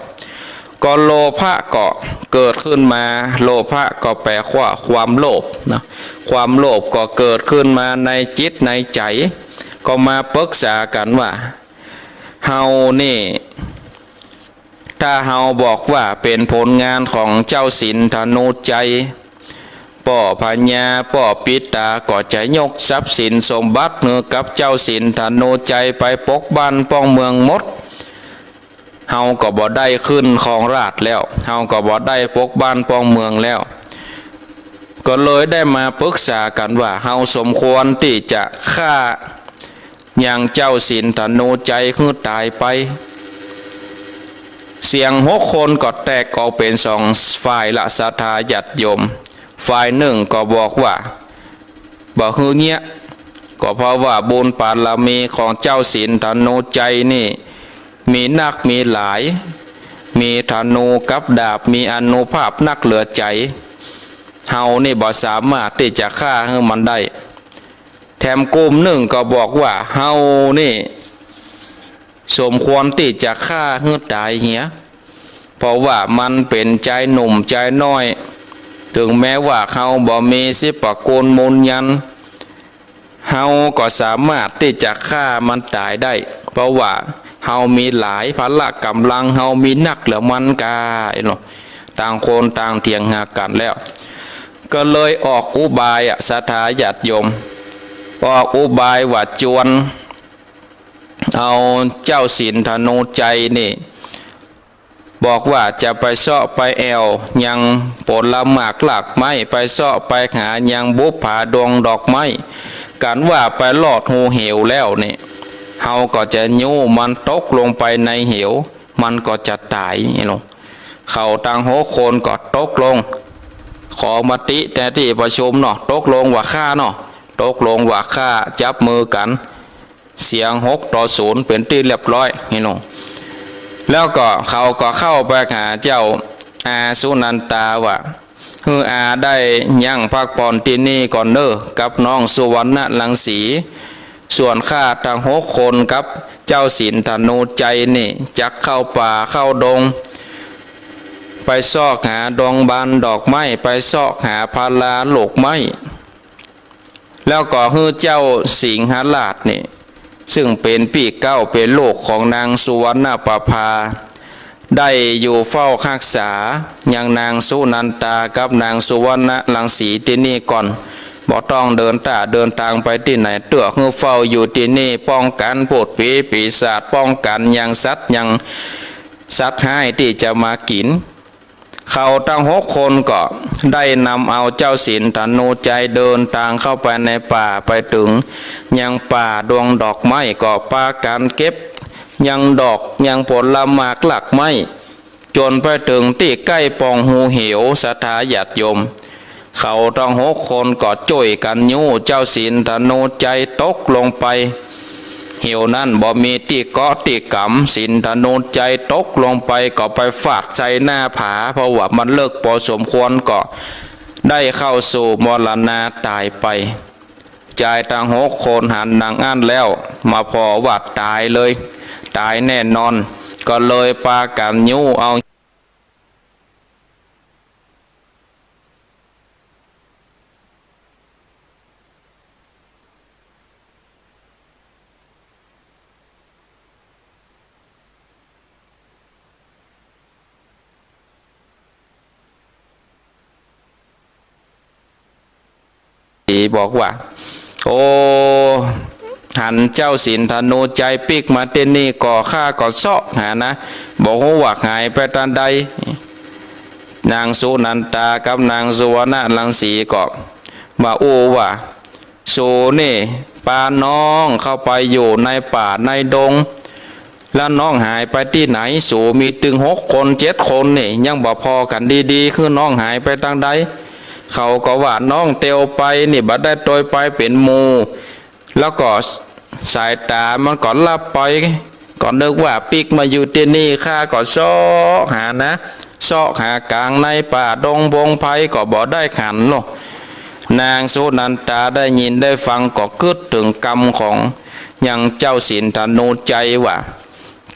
ก็โลภะก็เกิดขึ้นมา โลภะก็แป๋ว่าความโลภเนาะ ความโลภก็เกิดขึ้นมาในจิตในใจ๋ ก็มาปรึกษากั๋นว่า เฮานี่ ถ้าเฮาบอกว่าเป๋นผลงานของเจ้าศีลธนูใจ๋ ป้อพญาป้อปิตาก็จะยกทรัพย์สินสมบัติหื้อกับเจ้าศีลธนูใจ๋ไปปกบ้านป้องเมืองหมด เฮาก็บ่ได้ขึ้นครองราชย์แล้ว เฮาก็บ่ได้ปกบ้านป้องเมืองแล้ว ก็เลยได้มาปรึกษากั๋นว่า เฮาสมควรตี้จะฆ่ายังเจ้าศีลธนูใจ๋หื้อต๋ายไป เสียงหกคนก็แตกออกเป๋นสองฝ่ายละ ศรัทธาญาติโยม ฝ่ายนึ่งก็บอกว่า บ่หื้อเยียะ ก็เพราะว่าบุญบารมีของเจ้าศีลธนูใจ๋นี่ มีนักมีหลาย มีธนูกับดาบ มีอานุภาพนักเหลือใจ๋ เฮานี่บ่สามารถตี้จะฆ่าหื้อมันได้ แถมกลุ่มนึ่งก็บอกว่า เฮานี่ สมควรตี้จะฆ่าหื้อต๋ายเหีย เพราะว่ามันเป๋นจายหนุ่มจายน้อย เถิงแม้ว่าเฮาบ่มีสิบประกูลมูลยัน เฮาก็สามารถตี้จะฆ่ามันต๋ายได้ เพราะว่าเฮามีหลาย พละก๋ำลังเฮามีนักเหลือมันก้า เนาะ ต่างคนต่างเถียงหากั๋นแล้ว ก็เลยออกอุบายอะ ศรัทธาญาติโยม ออกอุบายว่าจวน เอาเจ้าศีลธนูใจ๋นี่ บอกว่าจะไปเซาะไปแอ่วยังผลหมากรากไม้ ไปเซาะไปหายังบุปผาดงดอกไม้ กั๋นว่าไปลอดฮูเหวแล้วนี่ เฮาก็จะยู้มันตกลงไปในเหว มันก็จะต๋ายเนาะ เขาตังหกคนก็ตกลง ขอมติแต่ตี้ประชุมเนาะ ตกลงว่าฆ่าเนาะ ตกลงว่าฆ่า จับมือกั๋น เสียงหกต่อศูนย์เป๋นตี้เรียบร้อยนี่เนาะ แล้วก็เขาก็เข้าไปหาเจ้าอาสุนันทาว่า หื้ออาได้ยั้งพักผ่อนตี้นี่ก่อนเน่อ กับน้องสุวรรณรังสี ส่วนข้าตังหกคนกับเจ้าศีลธนูใจ๋นี่ จักเข้าป่าเข้าดง ไปเซาะหาดงบานดอกไม้ ไปเซาะหาพาราลูกไม้ แล้วก็หื้อเจ้าสิงหราชนี่ ซึ่งเป๋นปี้เก๊า เป๋นลูกของนางสุวรรณประภา ได้อยู่เฝ้าฮักษายังนางสุนันทากับนางสุวรรณรังสีตี้นี่ก่อน บ่ต้องเดินต้าเดินตางไปตี้ไหน เตื้อหื้อเฝ้าอยู่ตี้นี่ ป้องกั๋นพูดผีปีศาจ ป้องกั๋นยังสัตว์ ยังสัตว์ฮ้ายตี้จะมากิ๋น เขาตังหกคนก็ได้นำเอาเจ้าศีลธนูใจ๋เดินตางเข้าไปในป่า ไปเถิงยังป่าดงดอกไม้ ก็ปากั๋นเก็บยังดอกยังผลหมากรากไม้ จ๋นไปเถิงตี้ใก้ป่องฮูเหว ศรัทธาญาติโยม เขาตังหกคนก็จ้วยกั๋นยู้เจ้าศีลธนูใจ๋ตกลงไป เหวนั้นบ่มีตี้เกาะตี้ก๋ำ ศีลธนูใจ๋ตกลงไปก็ไปฟาดใส่หน้าผา เพราะว่ามันเลิกปอสมควร ก็ได้เข้าสู่มรณาต๋ายไป จายตังหกคนหันดังอั้นแล้ว มาผ่อว่าต๋ายเลย ต๋ายแน่นอน ก็เลยปากั๋นยู้เอา สีบอกว่า โอ้ หันเจ้าสินธนูชัยปิ๊กมาตี้นี่ก็ข้าก็เซาะหานะ บ่ฮู้ว่าหายไปตางใด นางสุนันทากับนางสุวรรณรังสีก็ว่า โอ้ ว่า สูนี่ปาน้องเข้าไปอยู่ในป่าในดง แล้วน้องหายไปตี้ไหน สูมีตึงหกคนเจ็ดคนนี่ ยังบ่ผ่อกั๋นดีๆ คือน้องหายไปตางใด เขาก็ว่าน้องเตียวไปนี่ บ่ได้ตวยไปเป๋นหมู่ แล้วก็สายต๋ามันก็ลับไป ก็นึกว่าปิ๊กมาอยู่ตี้นี่ ข้าก็เซาะหานะ เซาะหากลางในป่าดงพงไพรก็บ่ได้หันลอ นางสุนันทาได้ยินได้ฟังก็กึ๊ดเถิงกำของยังเจ้าสินธนูชัยว่า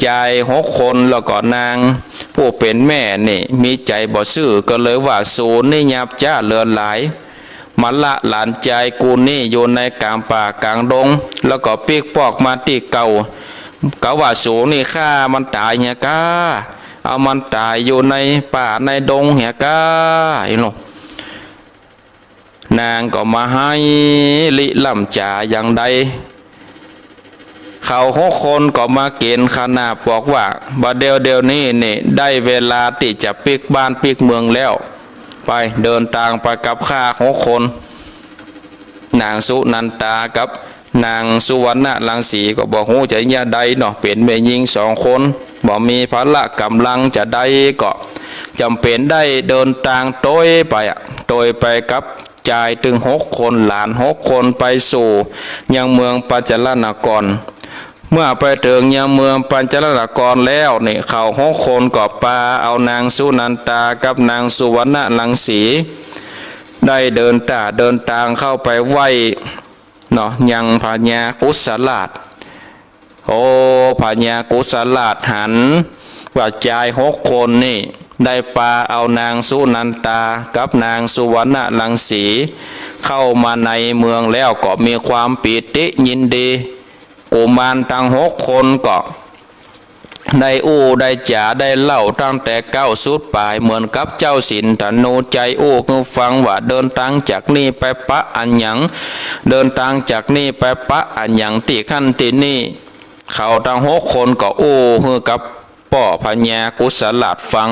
จายหกคนแล้วก็นางผู้เป๋นแม่นี่มีใจ๋บ่ซื่อ ก็เลยว่า สูนี่หยาบจ๊าเหลือหลาย มาละหลานจายกูนี่อยู่ในก๋างป่าก๋างดง แล้วก็ปิ๊กปอกมาตี้เก่า กาว่าสูนี่ฆ่ามันต๋ายเหียก้า เอามันต๋ายอยู่ในป่าในดงเหียก้า อีโน่ นางก็บ่าไห้ริล่ำจ๋าอย่างใด เขาหกคนก็บ่าเก๋ณฑ์ขนาดบอกว่า บ่าเดี่ยวเดี่ยวนี้นี่ได้เวลาตี้จะปิ๊กบ้านปิ๊กเมืองแล้ว ไปเดินตางไปกับข้าหกคน นางสุนันทากับนางสุวรรณรังสีก็บ่ฮู้จะเยียะใดเนาะ เป๋นแม่ญิงสองคน บ่มีพละก๋ำลังจะใด ก็จ๋ำเป๋นได้เดินตางตวยไปอะ ตวยไปกับจายตึงหกคน หลานหกคนไปสู่ยังเมืองปัญจลนคร เมื่อไปเถิงยังเมืองปัญจลนครแล้วนี่ เขาหกคนก็ปาเอานางสุนันทากับนางสุวรรณรังสี ได้เดินตาเดินตางเข้าไปไหว้เนาะ ยังพญากุสลาช โอ้ พญากุสลาชหันว่าจายหกคนนี่ได้ปาเอานางสุนันทากับนางสุวรรณรังสีเข้ามาในเมืองแล้วก็มีความปีติยินดี กุมารตังหกคนก็ได้อู้ได้จ๋าได้เล่าตั้งแต่ก้าวสุดป๋าย เหมือนกับเจ้าสินธนูชัยอู้หื้อฟังว่าเดินตางจากนี่ไปปะอะหยัง เดินตางจากนี่ไปปะอะหยังตี้หั้นตี้นี่ เขาตังหกคนก็อู้หื้อกับป้อพญากุสลาชฟัง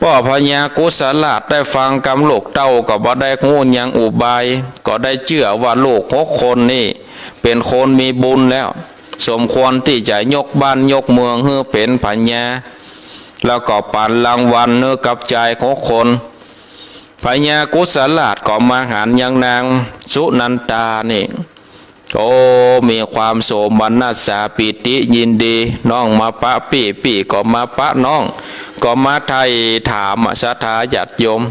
ป้อพญากุสลาชได้ฟังกำลูกเต้าก็บ่ได้ฮู้ยังอุบาย ก็ได้เจื้อว่าลูกหกคนนี่เป๋นคนมีบุญแล้ว สมควรตี้จะยกบ้านยกเมืองหื้อเป๋นพญา แล้วก็ปันรางวัลหื้อกับจายหกคน พญากุสลาชก็มาหันยังนางสุนันทานี่ โอ้ มีความโสมนัสสาปีติยินดี น้องมาปะปี้ ปี้ก็มาปะน้อง ก็มาไถ่ถามศรัทธาญาติโยม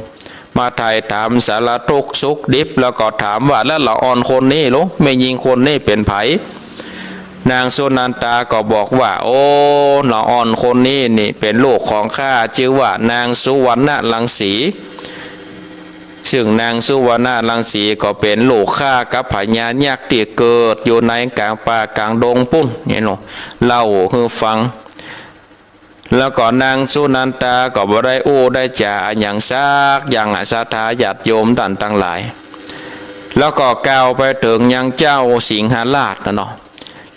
มาไถ่ถามสารทุกข์สุขดิบ แล้วก็ถามว่า แล้วละอ่อนคนนี้ลุ แม่ญิงคนนี้เป๋นใผ นางสุนันทาก็บอกว่า โอ้ ละอ่อนคนนี้นี่เป๋นลูกของข้า จื้อว่านางสุวรรณรังสี ซึ่งนางสุวรรณรังสีก็เป๋นลูกข้ากับพญายักษ์ตี้เกิดอยู่ในก๋างป่าก๋างดงปู๊น นี่เนาะ เล่าหื้อฟัง แล้วก็นางสุนันทาก็บ่ได้อู้ได้จ๋าอะหยังสักอย่างอะ ศรัทธาญาติโยมต้านตังหลาย แล้วก็กล่าวไปเถิงยังเจ้าสิงหราชนะเนาะ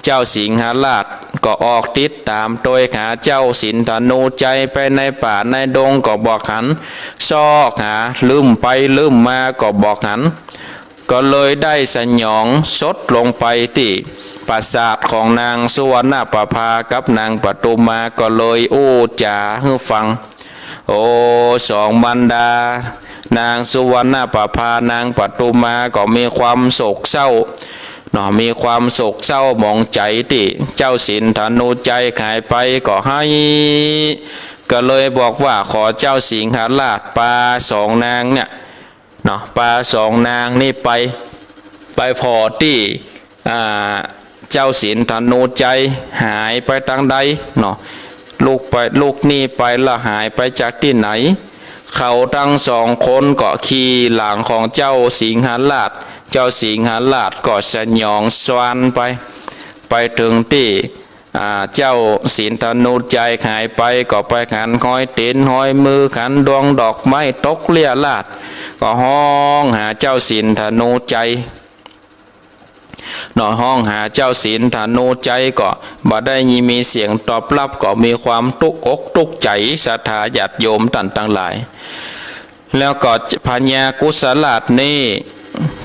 เจ้าสิงหราชก็ออกติดต๋ามตวยหาเจ้าสินธนูชัยไปในป่าในดงก็บ่หัน ซอกหา ลืมไปลืมมาก็บ่หัน ก็เลยได้สยองสดลงไปตี้ปราสาทของนางสุวรรณประภากับนางปทุมมา ก็เลยอู้จ๋าหื้อฟัง โอ้ สองมารดา นางสุวรรณประภา นางปทุมมา ก็มีความโศกเศร้าเนาะ มีความโศกเศร้าหมองใจ๋ตี้เจ้าสินธนูชัยหายไป ก็ไห้ ก็เลยบอกว่า ขอเจ้าสิงหราชปาสองนางเนี่ยเนาะ ปาสองนางนี่ไป ไปผ่อตี้ อ่า เจ้าสินธนูชัยหายไปตางใดเนาะ ลุกไป ลุกนี่ไปแล้วหายไปจากตี้ไหน เขาตังสองคนก็ขี่หลังของเจ้าสิงหราช เจ้าสิงหราชก็สยองซานไป ไปเถิงตี้ อ่า เจ้าสินธนูชัยหายไป ก็ไปหันฮอยตี๋นฮอยมือ หันดวงดอกไม้ตกเรี่ยราษฎร์ ก็ฮ้องหาเจ้าสินธนูชัย เนาะ ฮ้องหาเจ้าสินธนูชัยก็บ่ได้มีเสียงตอบฮับ ก็มีความตุ๊กอกตุ๊กใจ๋ ศรัทธาญาติโยมต้านตังหลาย แล้วก็พญากุสราชนี่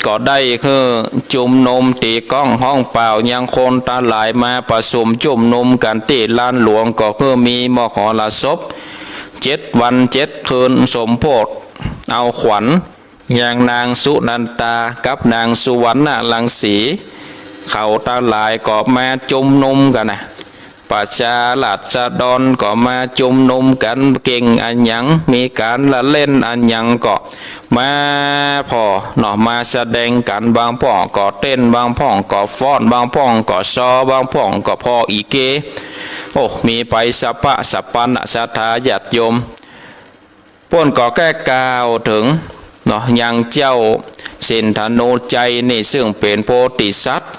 ก็ได้หื้อจุมนุมตี๋ก้องฮ้องป่าวยังคนตังหลายมาประสุมจุมนุมกั๋นตี้ลานหลวง ก็หื้อมีมหรสพเจ็ดวันเจ็ดคืน สมโภชเอาขวัญ ยังนางสุนันตากับนางสุวรรณรังสี เขาตังหลายก็มาจุมนุมกั๋นนะ ประชาราษฎรก็มาจุมนุมกั๋น เก่งอะหยัง มีก๋านละเล่นอะหยังก็มาผ่อเนาะ มาแสดงกั๋น บางพ่องก็เต้น บางพ่องก็ฟ้อน บางพ่องก็ซอ บางพ่องก็ผ่ออีเก โอ้ มีไปสะป๊ะสะปันนะ ศรัทธาญาติโยม เปิ้นก็ได้กล่าวเถิงเนาะ ยังเจ้าสินธนูชัยนี่ ซึ่งเป๋นโพธิสัตว์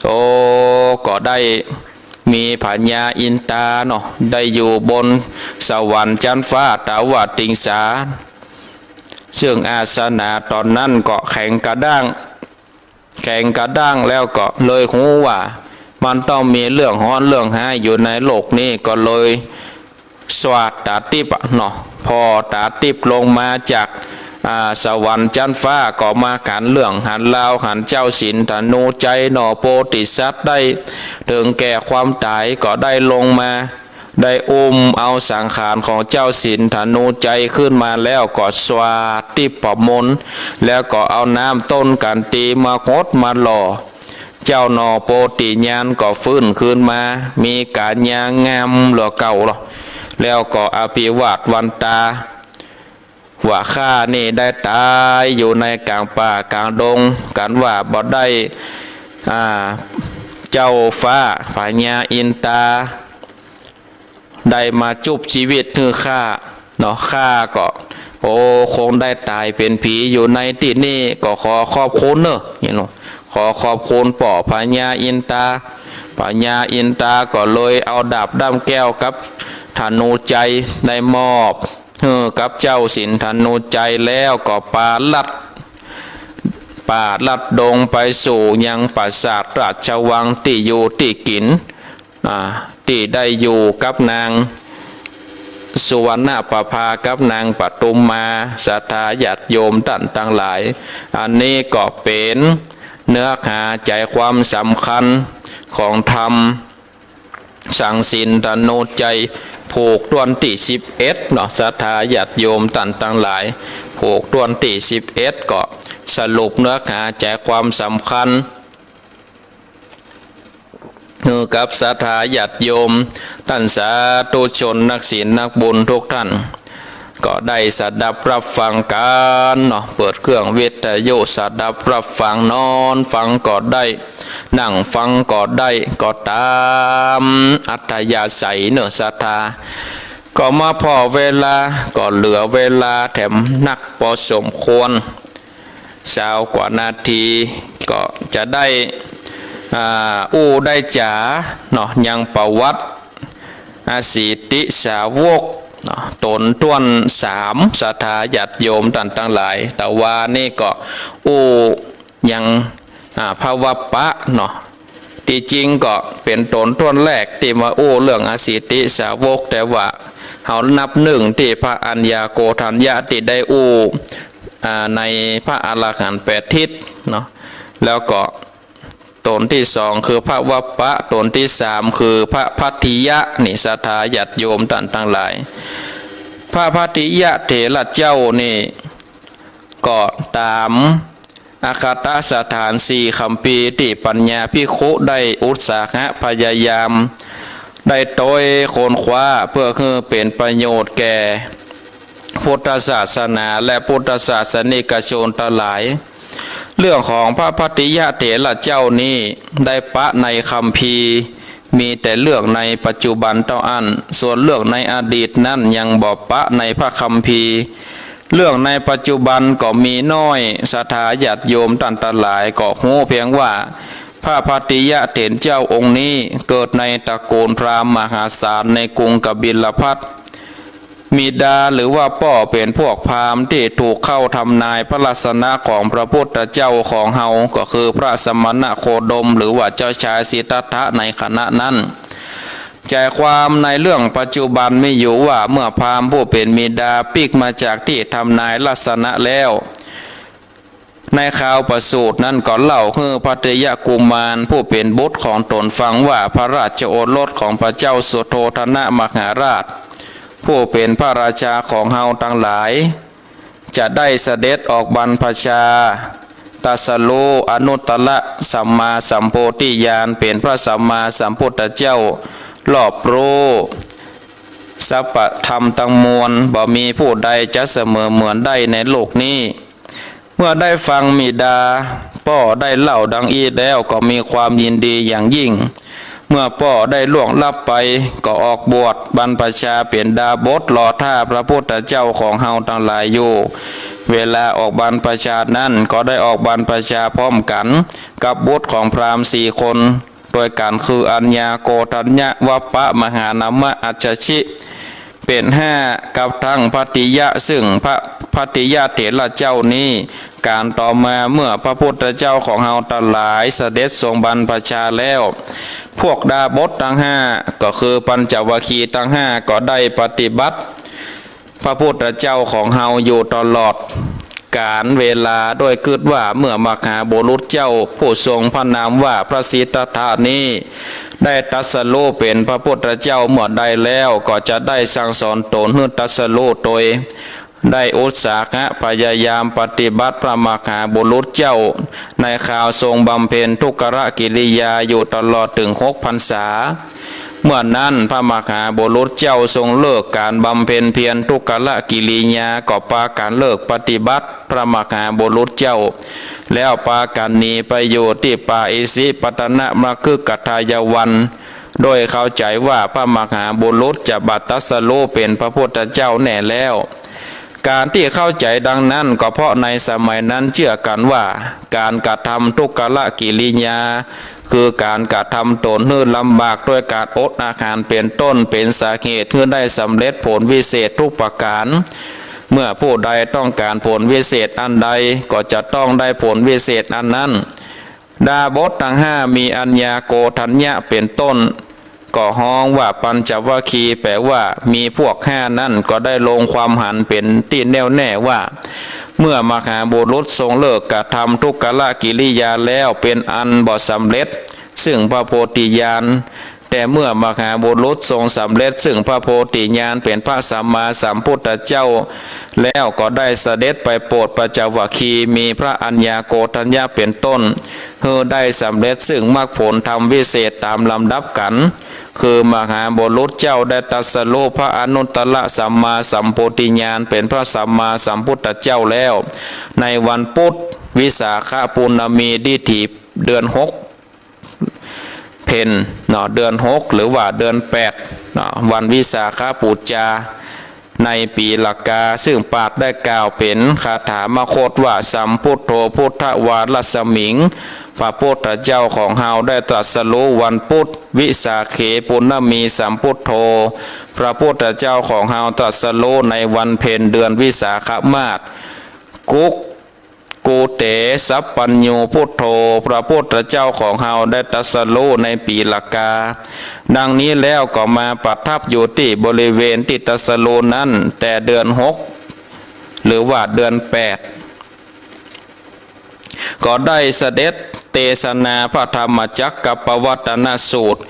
โอ้ ก็ได้มีพญาอินตาเนาะ ได้อยู่บนสวรรค์จั๊นฟ้าตาวติงสา ซึ่งอาสนะต๋อนนั้นก็แข็งกระด้าง แข็งกระด้างแล้วก็เลยฮู้ว่ามันต้องมีเรื่องฮ้อนเรื่องฮ้ายอยู่ในโลกนี้ ก็เลยสว่างต๋าติ๊บอะเนาะ ผ่อต๋าติ๊บลงมาจาก อ่า สวรรค์จั๊นฟ้า ก็มาหันเรื่องหันราว หันเจ้าสินธนูชัยเนาะ โพธิสัตว์ได้เถิงแก่ความต๋าย ก็ได้ลงมา ได้อุ้มเอาสังขารของเจ้าสินธนูชัยขึ้นมาแล้วก็สว่างติ๊บประมนต์ แล้วก็เอาน้ำต้นขันตีมาหดมาหล่อ เจ้าเนาะโพธิญาณก็ฟื้นคืนมา มีก๋านย่างงามเหลือเก่าเนาะ แล้วก็อภิวาทวันตา ว่าข้านี่ได้ต๋ายอยู่ในก๋างป่าก๋างดง กันว่าบ่ได้ อ่า เจ้าฟ้าพญาอินตา ได้มาจุบจีวิตหื้อข้าเนาะ ข้าก็ โอ้ คงได้ต๋ายเป๋นผีอยู่ในตี้นี่ ก็ขอขอบคุณเนาะ นี่เนาะ ขอขอบคุณป้อพญาอินตา พญาอินตาก็เลยเอาดาบด้ามแก้วกับธนูชัยได้มอบหื้อกับเจ้าสินธนูชัย แล้วก็ปาลัด ปาลัดดงไปสู่ยังปราสาทราชวังตี้อยู่ตี้กิ๋น อ่า ตี้ได้อยู่กับนางสุวรรณประภากับนางปทุมมา ศรัทธาญาติโยมต้านตังหลาย อันนี้ก็เป๋นเนื้อหาใจ๋ความสำคัญของธรรม สังสินธนูชัย ผูกต้นตี้สิบเอ็ดเนาะ ศรัทธาญาติโยมต้านตังหลาย ผูกต้นตี้สิบเอ็ด ก็สรุปเนื้อหาใจ๋ความสำคัญ หื้อกับศรัทธาญาติโยม ต้านสาธุชนนักศีลนักบุญทุกต้าน ก็ได้สดับฮับฟังกั๋นเนาะ เปิดเครื่องวิทยุสดับฮับฟัง นอนฟังก็ได้ นั่งฟังก็ได้ ก็ต๋าม อัธยาศัยเนาะ ศรัทธา ก็มาผ่อเวลา ก็เหลือเวลาแถมนักปอสมควร ซาวกว่านาที ก็จะได้ อ่า อู้ได้จ๋าเนาะ ยังประวัติ อสิติสาวกเนาะ ต๋นต้วนสาม ศรัทธาญาติโยมต้านตังหลาย ตะวานี้ก็อู้ยัง อ่า พระวัปปะเนาะ ตี้จริงก็เป๋นต๋นต้วนแรกตี้มาอู้เรื่องอสิติสาวก แต่ว่าเฮานับนึ่งตี้พระอัญญาโกณฑัญญะตี้ได้อู้ อ่า ในพระอรหันต์แปดทิศเนาะ แล้วก็ ต๋นตี้สองคือพระวัปปะ ต๋นตี้สามคือพระภัททิยะ นี่ศรัทธาญาติโยมต้านตังหลาย พระภัททิยะเถระเจ้านี่ก็ต๋ามอักขสถานสี่คัมภีร์ตี้ปัญญาภิกขุได้อุตสาหะพยายาม ได้ตวยค้นคว้าเพื่อหื้อเป๋นประโยชน์แก่ พุทธศาสนาและพุทธศาสนิกชนตังหลาย เรื่องของพระภัททิยะเถระเจ้านี้ได้ปะในคัมภีร์ มีแต่เรื่องในปัจจุบันเต้าอั้น ส่วนเรื่องในอดีตนั้นยังบ่ปะในพระคัมภีร์ เรื่องในปัจจุบันก็มีน้อย ศรัทธาญาติโยมต้านตังหลายก็ฮู้เพียงว่า พระภัตติยะเถรเจ้าองค์นี้เกิดในตระกูลพราหมณ์มหาศาลในกรุงกบิลพัสดุ์ บิดาหรือว่าป้อเป๋นพวกพราหมณ์ตี้ถูกเข้าทำนายพระลักษณะของพระพุทธเจ้าของเฮา ก็คือพระสมณโคดม หรือว่าเจ้าชายสิทธัตถะในขณะนั้น ใจ๋ความในเรื่องปัจจุบันมีอยู่ว่า เมื่อพราหมณ์ผู้เป๋นบิดาปิ๊กมาจากตี้ทำนายลักษณะแล้ว ในคราวประสูตินั้นก็เล่าหื้อภัตติยกุมารผู้เป๋นบุตรของตนฟังว่า พระราชโอรสของพระเจ้าสุโธทนมหาราช ผู้เป๋นพระราชาของเฮาตังหลาย จะได้เสด็จออกบรรพชา ตรัสรู้อนุตตรสัมมาสัมโพธิญาณ เป๋นพระสัมมาสัมพุทธเจ้า รอบรู้สรรพธรรมตังมวล บ่มีผู้ใดจะเสมอเหมือนได้ในโลกนี้ เมื่อได้ฟังบิดาป้อได้เล่าดังอี้แล้ว ก็มีความยินดีอย่างยิ่ง เมื่อป้อได้ล่วงลับไป ก็ออกบวชบรรพชาเป๋นดาบส รอถ้าพระพุทธเจ้าของเฮาตังหลายอยู่ เวลาออกบรรพชานั้น ก็ได้ออกบรรพชาพร้อมกั๋นกับบุตรของพราหมณ์สี่คน ตวยกั๋นคือ อัญญา โกณฑัญญะ วัปปะ มหานามะ อัจฉชิ เป๋นห้า กับทั้งภัตติยะ ซึ่งพระภัตติยะเถระเจ้านี้ ก๋านต่อมาเมื่อพระพุทธเจ้าของเฮาตังหลายเสด็จทรงบรรพชาแล้ว พวกดาบสตังห้า ก็คือปัญจวัคคีย์ตังห้า ก็ได้ปฏิบัติ พระพุทธเจ้าของเฮาอยู่ตลอดกาลเวลา ด้วยกึ๊ดว่าเมื่อมหาบุรุษเจ้าผู้ทรงพระนามว่าพระสิทธัตถะนี้ ได้ตรัสรู้เป๋นพระพุทธเจ้าเมื่อใดแล้ว ก็จะได้สั่งสอนตนหื้อตรัสรู้ โตยได้อุตสาหะพยายามปฏิบัติพระมหาบุรุษเจ้า ในคราวทรงบำเพ็ญทุกรกิริยาอยู่ตลอดเถิงหกพรรษา เมื่อนั้นพระมหาบุรุษเจ้าทรงเลิกก๋านบำเพ็ญเพียรทุกรกิริยา ก็ปากั๋นเลิกปฏิบัติพระมหาบุรุษเจ้า แล้วปากั๋นหนีไปอยู่ตี้ป่าอิสิปตนมฤคทายวัน โดยเข้าใจ๋ว่าพระมหาบุรุษจะบัดตรัสรู้เป๋นพระพุทธเจ้าแน่แล้ว ก๋านตี้เข้าใจ๋ดังนั้น ก็เพราะในสมัยนั้นเจื้อกั๋นว่า ก๋านกระทำทุกรกิริยา คือก๋านกระทำตนหื้อลำบากด้วยก๋านอดอาหารเป๋นต้น เป๋นสาเหตุหื้อได้สำเร็จผลวิเศษทุกประก๋าน เมื่อผู้ใดต้องก๋านผลวิเศษอันใด ก็จะต้องได้ผลวิเศษอันนั้น ดาบสตังห้ามีอัญญาโกณฑัญญะเป๋นต้น ก็ฮ้องว่าปัญจวัคคีย์ แป๋ว่ามีพวกห้านั้น ก็ได้ลงความหันเป๋นตี้แน่วแน่ว่า เมื่อมหาบุรุษทรงเลิกกระทำทุกรกิริยาแล้ว เป๋นอันบ่สำเร็จซึ่งพระโพธิญาณ แต่เมื่อมหาบุรุษทรงสำเร็จซึ่งพระโพธิญาณเป๋นพระสัมมาสัมพุทธเจ้า แล้วก็ได้เสด็จไปโปรดปัญจวัคคีย์ มีพระอัญญาโกณฑัญญะเป๋นต้น หื้อได้สำเร็จซึ่งมรรคผลธรรมวิเศษต๋ามลำดับกั๋น คือมหาบุรุษเจ้าได้ตรัสรู้พระอนุตตรสัมมาสัมโพธิญาณเป๋นพระสัมมาสัมพุทธเจ้าแล้ว ในวันปุธ วิสาขปูรณมี ดิถีเดือนหก เพ็ญเนาะ เดือนหก หรือว่าเดือนแปดเนาะ วันวิสาขปูจา ในปีละกา ซึ่งปาดได้กล่าวเป๋นคาถามคตว่า สัมพุทโธพุทธวารัสมิง พระพุทธเจ้าของเฮาได้ตรัสรู้วันปุธ วิสาเขปูรณมีสัมพุทโธ พระพุทธเจ้าของเฮาตรัสรู้ในวันเพ็ญเดือนวิสาขมาส กุก กูเตสัพพัญญูพุทโธ พระพุทธเจ้าของเฮาได้ตรัสรู้ในปีละกา ดังนี้แล้วก็มาประทับอยู่ตี้บริเวณตี้ตรัสรู้นั้น แต่เดือนหก หรือว่าเดือนแปด ก็ได้เสด็จเตสนาพระธรรมจักรกัปปวัตนสูตร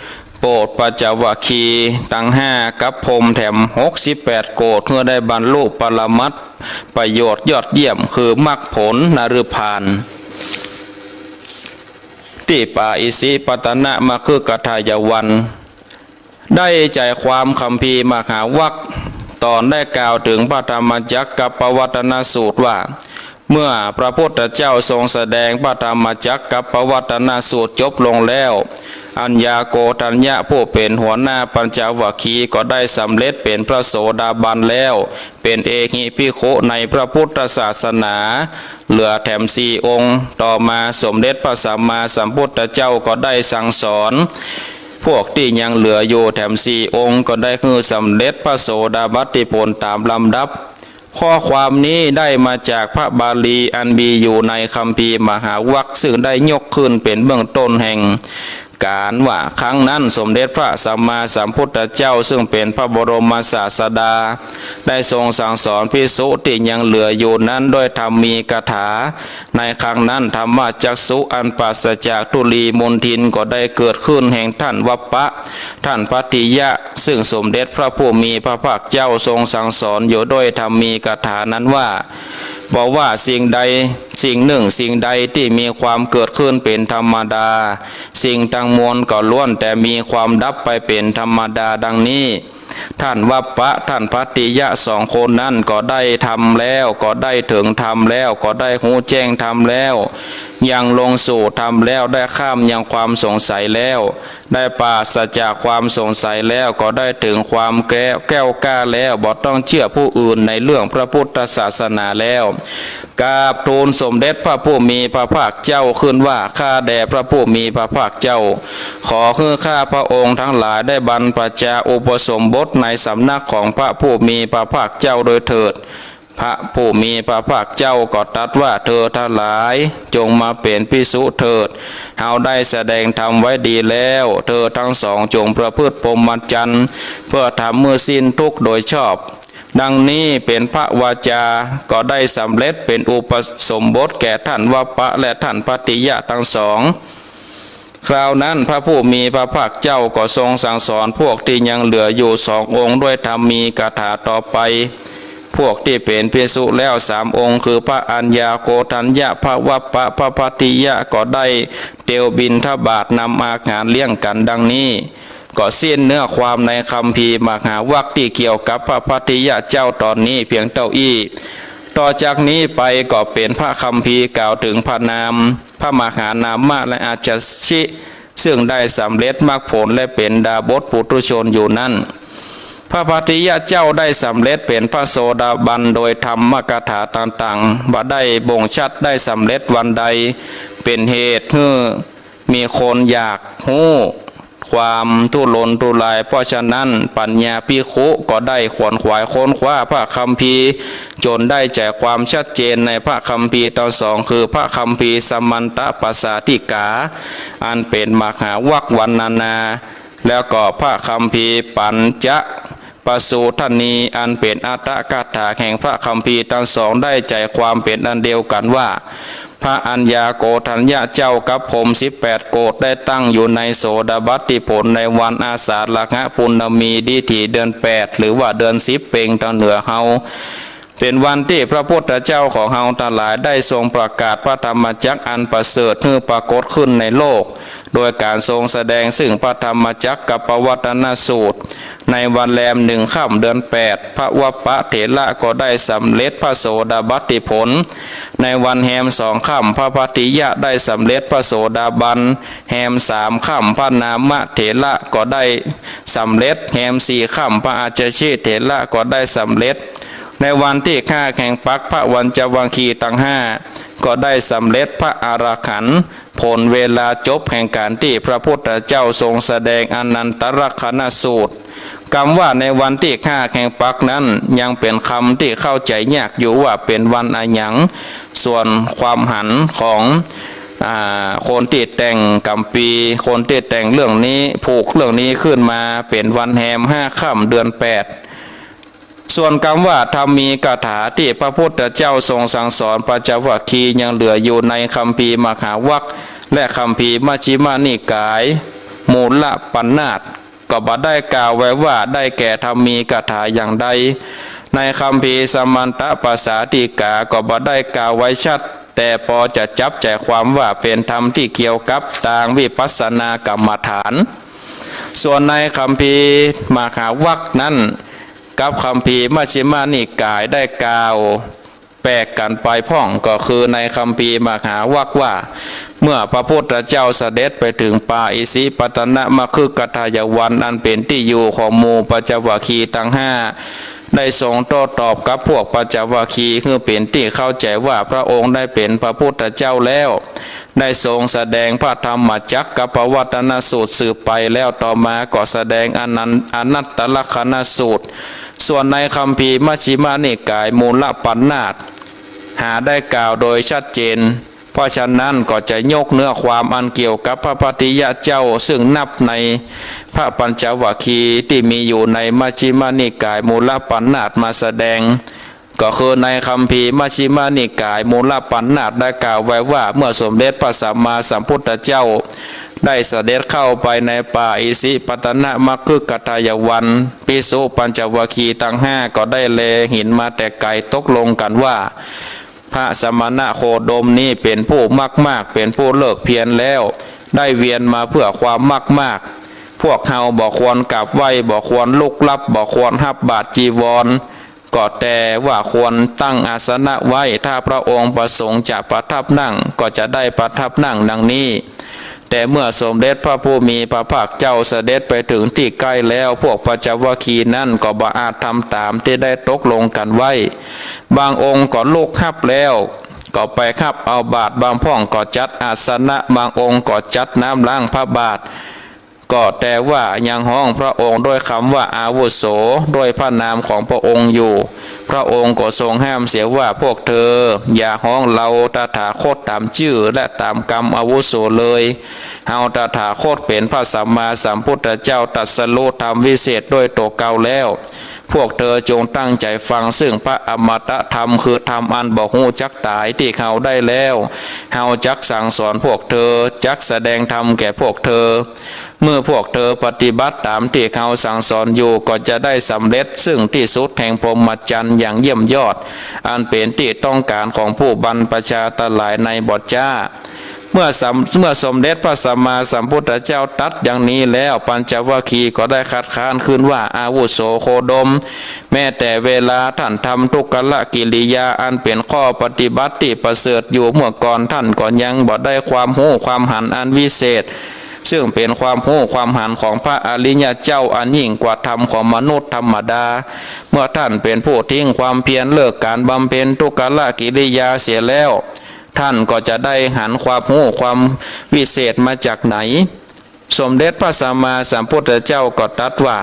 โปรดปัญจวัคคีย์ตังห้ากับพรหมแถมหกสิบแปดโกฏ เพื่อได้บรรลุปรมัตถประโยชน์ยอดเยี่ยม คือมรรคผลนฤพาน ตี้ป่าอิสิปตนมฤคทายวัน ได้ใจ๋ความคัมภีร์มหาวักตอนได้กล่าวเถิงพระธรรมจักรกัปปวัตนสูตรว่า เมื่อพระพุทธเจ้าทรงแสดงพระธรรมจักรกัปปวัตนสูตรจบลงแล้ว อัญญาโกณฑัญญะผู้เป๋นหัวหน้าปัญจวัคคีย์ก็ได้สำเร็จเป๋นพระโสดาบันแล้ว เป๋นเอหิภิกขุในพระพุทธศาสนา เหลือแถมสี่องค์ ต่อมาสมเด็จพระสัมมาสัมพุทธเจ้าก็ได้สั่งสอน พวกตี้ยังเหลืออยู่แถมสี่องค์ก็ได้หื้อสำเร็จพระโสดาปัตติผลต๋ามลำดับ ข้อความนี้ได้มาจากพระบาลีอันมีอยู่ในคัมภีร์มหาวัก ซึ่งได้ยกขึ้นเป๋นเบื้องต้นแห่งก๋านว่า ครั้งนั้นสมเด็จพระสัมมาสัมพุทธเจ้า ซึ่งเป๋นพระบรมศาสดา ได้ทรงสั่งสอนภิกษุตี้ยังเหลืออยู่นั้นด้วยธรรมีกถา ในครั้งนั้นธรรมจักษุอันปราศจากธุลีมลทินก็ได้เกิดขึ้นแห่งท่านวัปปะ ท่านภัตติยะ ซึ่งสมเด็จพระผู้มีพระภาคเจ้าทรงสั่งสอนอยู่ด้วยธรรมีกถานั้นว่า เพราะว่าสิ่งใด สิ่งหนึ่งสิ่งใดตี้มีความเกิดขึ้นเป๋นธรรมดา สิ่งทั้งมวลก็ล้วนแต่มีความดับไปเป๋นธรรมดาดังนี้ ท่านวัปปะ ท่านภัตติยะสองคนนั้นก็ได้ธรรมแล้ว ก็ได้เถิงธรรมแล้ว ก็ได้ฮู้แจ้งธรรมแล้ว ยังลงสู่ธรรมแล้ว ได้ข้ามยังความสงสัยแล้ว ได้ปราศจากความสงสัยแล้ว ก็ได้เถิงความแก้ว แก้วกล้าแล้ว บ่ต้องเจื้อผู้อื่นในเรื่องพระพุทธศาสนาแล้ว กราบทูลสมเด็จพระผู้มีพระภาคเจ้าขึ้นว่า ข้าแต่พระผู้มีพระภาคเจ้า ขอหื้อข้าพระองค์ทั้งหลายได้บรรพชาอุปสมบทในสำนักของพระผู้มีพระภาคเจ้าโดยเถิด พระผู้มีพระภาคเจ้าก็ตรัสว่า เธอทั้งหลายจงมาเป๋นภิกษุเถิด เฮาได้แสดงธรรมไว้ดีแล้ว เธอทั้งสองจงประพฤติพรหมจรรย์ เพื่อทำเมื่อสิ้นทุกข์โดยชอบ ดังนี้เป๋นพระวาจา ก็ได้สำเร็จเป๋นอุปสมบทแก่ท่านวัปปะและท่านภัตติยะทั้งสอง คราวนั้นพระผู้มีพระภาคเจ้าก็ทรงสั่งสอนพวกตี้ยังเหลืออยู่สององค์ด้วยธรรมีกถาต่อไป พวกตี้เป๋นภิกษุแล้วสามองค์ คือพระอัญญาโกณฑัญญะ พระวัปปะ พระภัตติยะ ก็ได้เตียวบิณฑบาตนำอาหารเลี้ยงกั๋นดังนี้ ก็สิ้นเนื้อความในคัมภีร์มหาวักตี้เกี่ยวกับพระภัตติยะเจ้าต๋อนนี้เพียงเต้าอี้ ต่อจากนี้ไปก็เป๋นพระคัมภีร์กล่าวเถิงพระนาม พระมหานามะและอัจฉริ ซึ่งได้สำเร็จมรรคผลและเป๋นดาบสปุถุชนอยู่นั้น พระภัตติยะเจ้าได้สำเร็จเป๋นพระโสดาบันโดยธรรมกถาต่างๆ บ่ได้บ่งชัดได้สำเร็จวันใด เป๋นเหตุหื้อมีคนอยากฮู้ความทุรนทุราย เพราะฉะนั้นปัญญาภิกขุก็ได้ขวนขวายค้นคว้าพระคัมภีร์ จนได้ใจความชัดเจนในพระคัมภีร์ทั้งสอง คือพระคัมภีร์สมันตปสาธิกา อันเป๋นมหาวักวรรณนา แล้วก็พระคัมภีร์ปัญจปสูทนี อันเป๋นอัตถกถาแห่งพระคัมภีร์ทั้งสอง ได้ใจความเป๋นอันเดียวกั๋นว่า พระอัญญาโกณฑัญญะเจ้ากับพรหมสิบแปดโกฏได้ตั้งอยู่ในโสดาปัตติผลในวันอาสาฬหปุณณมี ดิถีเดือนแปด หรือว่าเดือนสิบเป็งตางเหนือเฮา เป๋นวันตี้พระพุทธเจ้าของเฮาตังหลายได้ทรงประกาศพระธรรมจักรอันประเสริฐหื้อปรากฏขึ้นในโลก โดยก๋านทรงแสดงซึ่งพระธรรมจักรกัปปวัตนสูตร ในวันแรมหนึ่งค่ำเดือนแปด พระวัปปะเถระก็ได้สำเร็จพระโสดาปัตติผล ในวันแรมสองค่ำพระภัตติยะได้สำเร็จพระโสดาบัน แรมสามค่ำพระนามะเถระก็ได้สำเร็จ แรมสี่ค่ำพระอัจฉริเถระก็ได้สำเร็จ ในวันตี้ห้าแห่งปักพระปัญจวัคคีย์ตังห้าก็ได้สำเร็จพระอรหันต์ผล เวลาจบแห่งก๋านตี้พระพุทธเจ้าทรงแสดงอนันตลักษณสูตร กำว่าในวันตี้ห้าแห่งปักนั้นยังเป๋นกำตี้เข้าใจ๋ยากอยู่ว่าเป๋นวันอะหยัง ส่วนความหันของ อ่า คนตี้แต่งกำปีร์ คนตี้แต่งเรื่องนี้ ผูกเรื่องนี้ขึ้นมาเป๋นวันแรมห้าค่ำเดือนแปด ส่วนกำว่าธรรมีกถาตี้พระพุทธเจ้าทรงสั่งสอนปัญจวัคคีย์ยังเหลืออยู่ในคัมภีร์มหาวักและคัมภีร์มัชฌิมนิกาย มูลปนาต ก็บ่ได้กล่าวไว้ว่าได้แก่ธรรมีกถาอย่างใด ในคัมภีร์สมันตปสาธิกาก็บ่ได้กล่าวไว้ชัด แต่ปอจะจับใจ๋ความว่าเป๋นธรรมตี้เกี่ยวกับตางวิปัสสนากรรมฐาน ส่วนในคัมภีร์มหาวักนั้น กับคัมภีร์มัชฌิมนิกายได้กล่าว แปลกกั๋นไปพ่อง ก็คือในคัมภีร์มหาวักว่า เมื่อพระพุทธเจ้าเสด็จไปเถิงป่าอิสิปตนมคฤคทายวัน อันเป๋นตี้อยู่ของหมู่ปัญจวัคคีย์ตังห้า ได้ทรงโต้ตอบกับพวกปัญจวัคคีย์ หื้อเป๋นตี้เข้าใจ๋ว่าพระองค์ได้เป๋นพระพุทธเจ้าแล้ว ได้ทรงแสดงพระธรรมจักรกัปปวัตตนสูตรสืบไป แล้วต่อมาก็แสดงอนัน- อนัตตลักษณสูตร ส่วนในคัมภีร์มัชฌิมนิกายมูลปัณณาส หาได้กล่าวโดยชัดเจน เพราะฉะนั้นก็จะยกเนื้อความอันเกี่ยวกับพระพัททิยะเจ้า ซึ่งนับในพระปัญจวัคคีย์ตี้มีอยู่ในมัชฌิมนิกายมูลปัณณาสมาแสดง ก็คือในคัมภีร์มัชฌิมนิกายมูลปัณณาสได้กล่าวไว้ว่า เมื่อสมเด็จพระสัมมาสัมพุทธเจ้า ได้เสด็จเข้าไปในป่าอิสิปตนมคฤคทายวัน ภิกษุปัญจวัคคีย์ตังห้าก็ได้แลเห็นมาแต่ไกล ตกลงกั๋นว่า พระสมณโคดมนี้เป๋นผู้มักมาก เป๋นผู้เลิกเพียรแล้ว ได้เวียนมาเพื่อความมักมาก พวกเฮาบ่ควรกราบไหว้ บ่ควรลุกลับ บ่ควรฮับบาตรจีวร ก็แต่ว่าควรตั้งอาสนะไว้ ถ้าพระองค์ประสงค์จะประทับนั่ง ก็จะได้ประทับนั่งดังนี้ แต่เมื่อสมเด็จพระผู้มีพระภาคเจ้าเสด็จไปเถิงตี้ใก้แล้ว พวกปัญจวัคคีย์นั้นก็บ่อาจทำต๋ามตี้ได้ตกลงกั๋นไว้ บางองค์ก็ลุกฮับแล้ว ก็ไปฮับเอาบาตร บางพ่องก็จัดอาสนะ บางองค์ก็จัดน้ำล้างพระบาตร ก็แต่ว่ายังฮ้องพระองค์ด้วยกำว่าอาวุโส ด้วยพระนามของพระองค์อยู่ พระองค์ก็ทรงห้ามเสียว่า พวกเธออย่าฮ้องเฮาตถาคตต๋ามจื้อและต๋ามกำอาวุโสเลย เฮาตถาคตเป๋นพระสัมมาสัมพุทธเจ้า ตรัสรู้ธรรมวิเศษด้วยตั๋วเก่าแล้ว พวกเธอจงตั้งใจ๋ฟังซึ่งพระอมตะธรรม คือธรรมอันบ่ฮู้จักต๋ายตี้เฮาได้แล้ว เฮาจักสั่งสอนพวกเธอ จักแสดงธรรมแก่พวกเธอ เมื่อพวกเธอปฏิบัติต๋ามตี้เฮาสั่งสอนอยู่ ก็จะได้สำเร็จซึ่งตี้สุดแห่งพรหมจรรย์อย่างเยี่ยมยอด อันเป๋นตี้ต้องก๋านของผู้บรรพชาตังหลายในบ่จ๊า เมื่อสม- เมื่อสมเด็จพระสัมมาสัมพุทธเจ้าตรัสอย่างนี้แล้ว ปัญจวัคคีย์ก็ได้คัดค้านขึ้นว่า อาวุโสโคดม แม้แต่เวลาท่านทำทุกรกิริยาอันเป๋นข้อปฏิบัติตี้ประเสริฐอยู่เมื่อก่อน ท่านก็ยังบ่ได้ความฮู้ความหันอันวิเศษ ซึ่งเป๋นความฮู้ความหันของพระอริยเจ้า อันยิ่งกว่าธรรมของมนุษย์ธรรมดา เมื่อท่านเป๋นผู้ทิ้งความเพียร เลิกก๋านบำเพ็ญทุกรกิริยาเสียแล้ว ท่านก็จะได้หันความฮู้ความวิเศษมาจากไหน สมเด็จพระสัมมาสัมพุทธเจ้าก็ตรัสว่า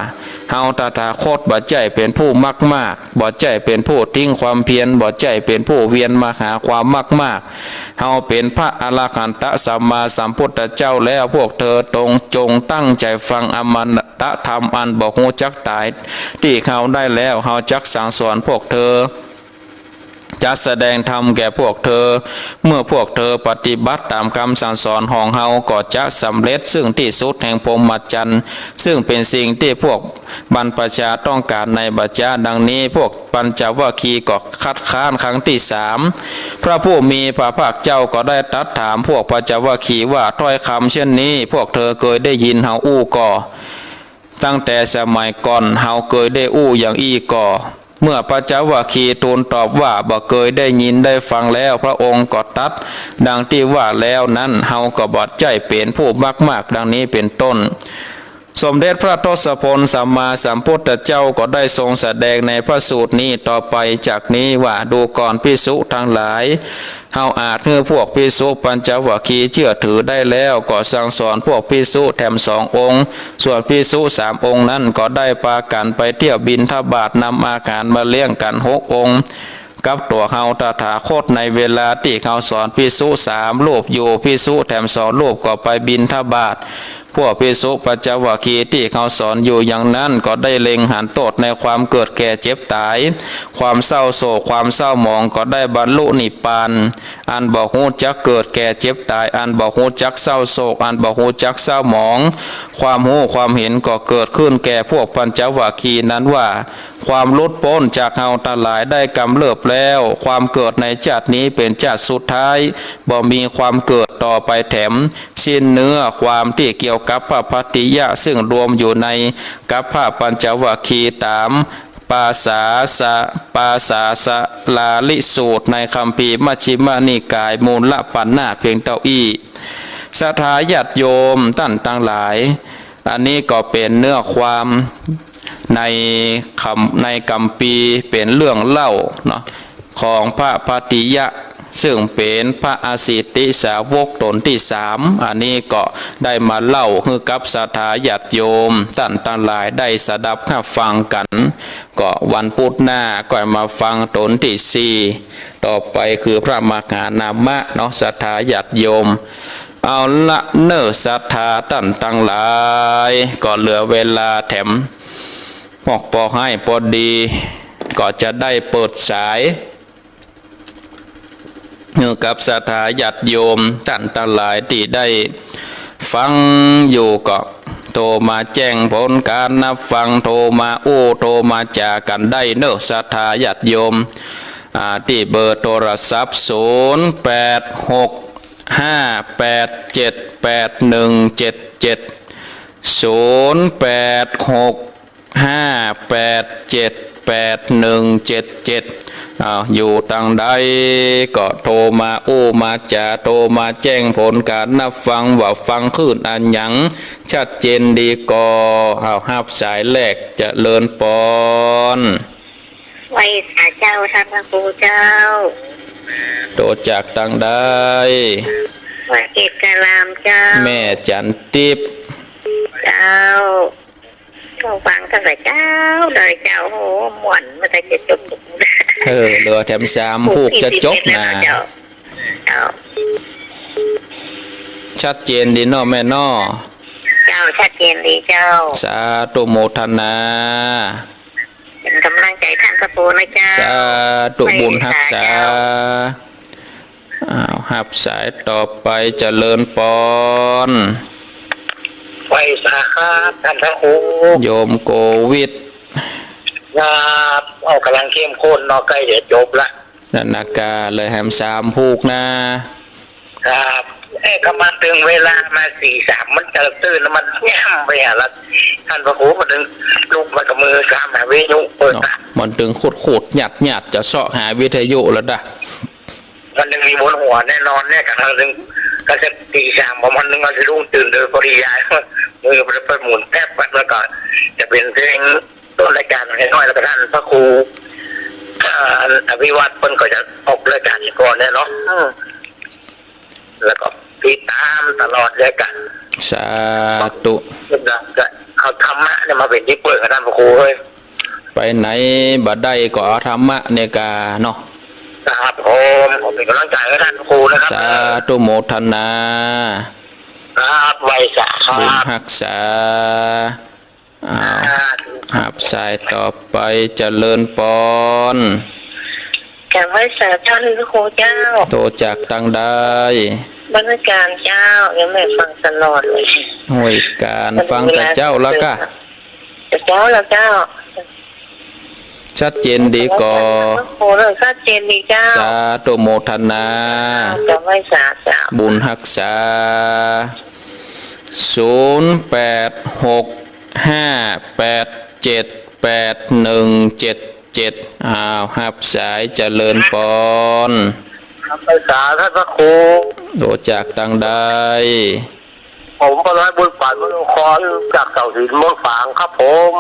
เฮาตถาคตบ่ใจ้เป๋นผู้มักมาก บ่ใจ้เป๋นผู้ทิ้งความเพียร บ่ใจ้เป๋นผู้เวียนมาหาความมักมาก เฮาเป๋นพระอรหันตสัมมาสัมพุทธเจ้าแล้ว พวกเธอจง จงตั้งใจ๋ฟังอมตะธรรมอันบ่ฮู้จักต๋ายตี้เฮาได้แล้ว เฮาจักสั่งสอนพวกเธอ จักแสดงธรรมแก่พวกเธอ เมื่อพวกเธอปฏิบัติต๋ามกำสั่งสอนของเฮา ก็จะสำเร็จซึ่งตี้สุดแห่งพรหมจรรย์ ซึ่งเป๋นสิ่งตี้พวกบรรพชาต้องก๋านในบ่จ๊า ดังนี้พวกปัญจวัคคีย์ก็คัดค้านครั้งตี้สาม พระผู้มีพระภาคเจ้าก็ได้ตรัสถามพวกปัญจวัคคีย์ว่า ถ้อยกำเช่นนี้ พวกเธอเกยได้ยินเฮาอู้ก่อ ตั้งแต่สมัยก่อนเฮาเกยได้อู้อย่างอี้ก่อ เมื่อปัญจวัคคีย์ทูลตอบว่า บ่เกยได้ยินได้ฟังแล้ว พระองค์ก็ตรัสดังตี้ว่าแล้วนั้น เฮาก็บ่ใจ้เป๋นผู้มักมาก ดังนี้เป๋นต้น สมเด็จพระทศพลสัมมาสัมพุทธเจ้าก็ได้ทรงแสดงในพระสูตรนี้ต่อไปจากนี้ว่า ดูก่อนภิกษุทั้งหลาย เฮาอาจหื้อพวกภิกษุปัญจวัคคีย์เจื้อถือได้แล้ว ก็สั่งสอนพวกภิกษุแถมสององค์ ส่วนภิกษุสามองค์นั้นก็ได้ปากั๋นไปเที่ยวบิณฑบาต นำอาหารมาเลี้ยงกั๋นหกองค์ กับตั๋วเฮาตถาคต ในเวลาตี้เฮาสอนภิกษุสามรูปอยู่ ภิกษุแถมสองรูปก็ไปบิณฑบาต พวกภิกษุปัญจวัคคีย์ตี้เฮาสอนอยู่อย่างนั้น ก็ได้เล็งหันโต้ษในความเกิดแก่เจ็บต๋าย ความเศร้าโศก ความเศร้าหมอง ก็ได้บรรลุนิพพาน อันบ่ฮู้จักเกิดแก่เจ็บต๋าย อันบ่ฮู้จักเศร้าโศก อันบ่ฮู้จักเศร้าหมอง ความฮู้ความเห็นก็เกิดขึ้นแก่พวกปัญจวัคคีย์นั้นว่า ความหลุดป๊นจากเฮาตังหลายได้กำเริบแล้ว ความเกิดในจาตินี้เป๋นจาติสุดท้าย บ่มีความเกิดต่อไปแถม สิ้นเนื้อความตี้เกี่ยวกับพระพัททิยะ ซึ่งรวมอยู่ในกัปปะปัญจวัคคีย์ต๋าม ปาสาสะ ปาสาสะลาลิสูตร ในคัมภีร์มัชฌิมนิกายมูลปัณณะเพียงเต้าอี้ ศรัทธาญาติโยมต้านตังหลาย อันนี้ก็เป๋นเนื้อความในคัม ในคัมภีร์ เป๋นเรื่องเล่าเนาะ ของพระภัตติยะ ซึ่งเป๋นพระอสิทธิสาวกต๋นตี้สาม อันนี้ก็ได้มาเล่าหื้อกับศรัทธาญาติโยมต้านตังหลายได้สดับฮับฟังกั๋น ก็วันพุธหน้าก็มาฟังต๋นตี้สี่ ต่อไปคือพระมหานามะเนาะ ศรัทธาญาติโยม เอาละเน่อศรัทธาต้านตังหลาย ก็เหลือเวลาแถมปอกปอหื้อปอดี ก็จะได้เปิดสาย หื้อกับศรัทธาญาติโยมต้านตังหลายตี้ได้ฟังอยู่ก็โทรมาแจ้งผลก๋านฮับฟัง โทรมาอู้ โทรมาจ๋ากั๋นได้เน่อศรัทธาญาติโยม อ่า ตี้เบอร์โทรศัพท์ ศูนย์แปดหกห้าแปดเจ็ดแปดหนึ่งเจ็ดเจ็ด ศูนย์แปดหกห้าแปดเจ็ดแปดหนึ่งเจ็ดเจ็ด อ้าว อยู่ตังใดก็โทรมาอู้มาจ๋า โทรมาแจ้งผลก๋านฮับฟัง ว่าฟังคลื่นอะหยัง ชัดเจนดีก่อ อ้าว ฮับสายแรก เจริญปอน ไหว้สาเจ้า ต้านพระครูเจ้า โทรจากตังใด วัดเกตการามเจ้า แม่จันทิพย์ เจ้า ก็ฟังตั้งแต่เจ๊าเลยเจ้า โอ้โห ม่วน เมื่อไหร่จะจบ เออ เหลือแถมสามฮูกจะจบนะ เจ้า เจ้า ชัดเจนดีเนาะแม่เนาะ เจ้า ชัดเจนดีเจ้า สาธุโมทนา เป๋นก๋ำลังใจ๋ต้านพระครูนะเจ้า สาธุบุญฮักษา ไหว้สาเจ้า อ้าว ฮับสายต่อไป เจริญปอน ไหว้สาครับต้านพระครู โยมโกวิท ครับ เอา ก๋ำลังเข้มข้นเนาะ ใก้จะจบละ นั่นนะกา เหลือแถมสามฮูกนะ ครับ เอ๊ะ ก็มาเถิงเวลามาสี่สาม มันจะตื่น มันย่ำไปหาละ ต้านพระครู มันตึงลุกมากับมือข้ามหาวิทยุเปิด เนาะ ตา มันตึงขุดๆ หยัดๆ จะเซาะหาวิทยุแล้วดะ มันตึงมีบนหัวแน่นอนเนี่ย กะตึง กะจะตีสาม ประมาณนึง มันสะดุ้งตื่นโดยปริยาย มือมันไปหมุนแป๊บ แล้วก็จะเป๋นเพลงต้นรายก๋านน้อย แล้วก็ต้านพระครู อ่า อภิวัตรเปิ้นก็จะออกรายก๋านก่อนเนี่ยเนาะ อืม แล้วก็ติดต๋ามตลอดเลยกะ สาธุ แล้วก็เอาธรรมะเนี่ยมาเป๋นตี้เปิดกับต้านพระครูเฮ้ย ไปไหนบ่ได้ก็เอาธรรมะเนี่ยกาเนาะ ครับผม ผมเป๋นก๋ำลังใจ๋หื้อต้านพระครูนะครับ สาธุโมทนา ครับ ไหว้สาครับ บุญฮักษา อ้าว ฮับสายต่อไป เจริญปอน กราบไหว้สาต้านพระครูเจ้า โทรจากตังใด บ้านห้วยก๋านเจ้า ยังแม่ฟังตลอดเลย ห้วยก๋าน ฟังแต่เจ๊าแล้วกะ แต่เจ๊าแล้วเจ้า ชัดเจนดีก่อ โอ้โห ชัดเจนดีเจ้า สาธุโมทนา กราบไหว้สาเจ้า บุญฮักษา ศูนย์แปดหกห้าแปดเจ็ดแปดหนึ่งเจ็ดเจ็ด อ้าว ฮับสาย เจริญปอน ครับ ไหว้สาต้านพระครู โทรจากตังใด ผมป้าน้อยบุญปัน เมืองคอน จากเสาหินเมืองฝางครับผม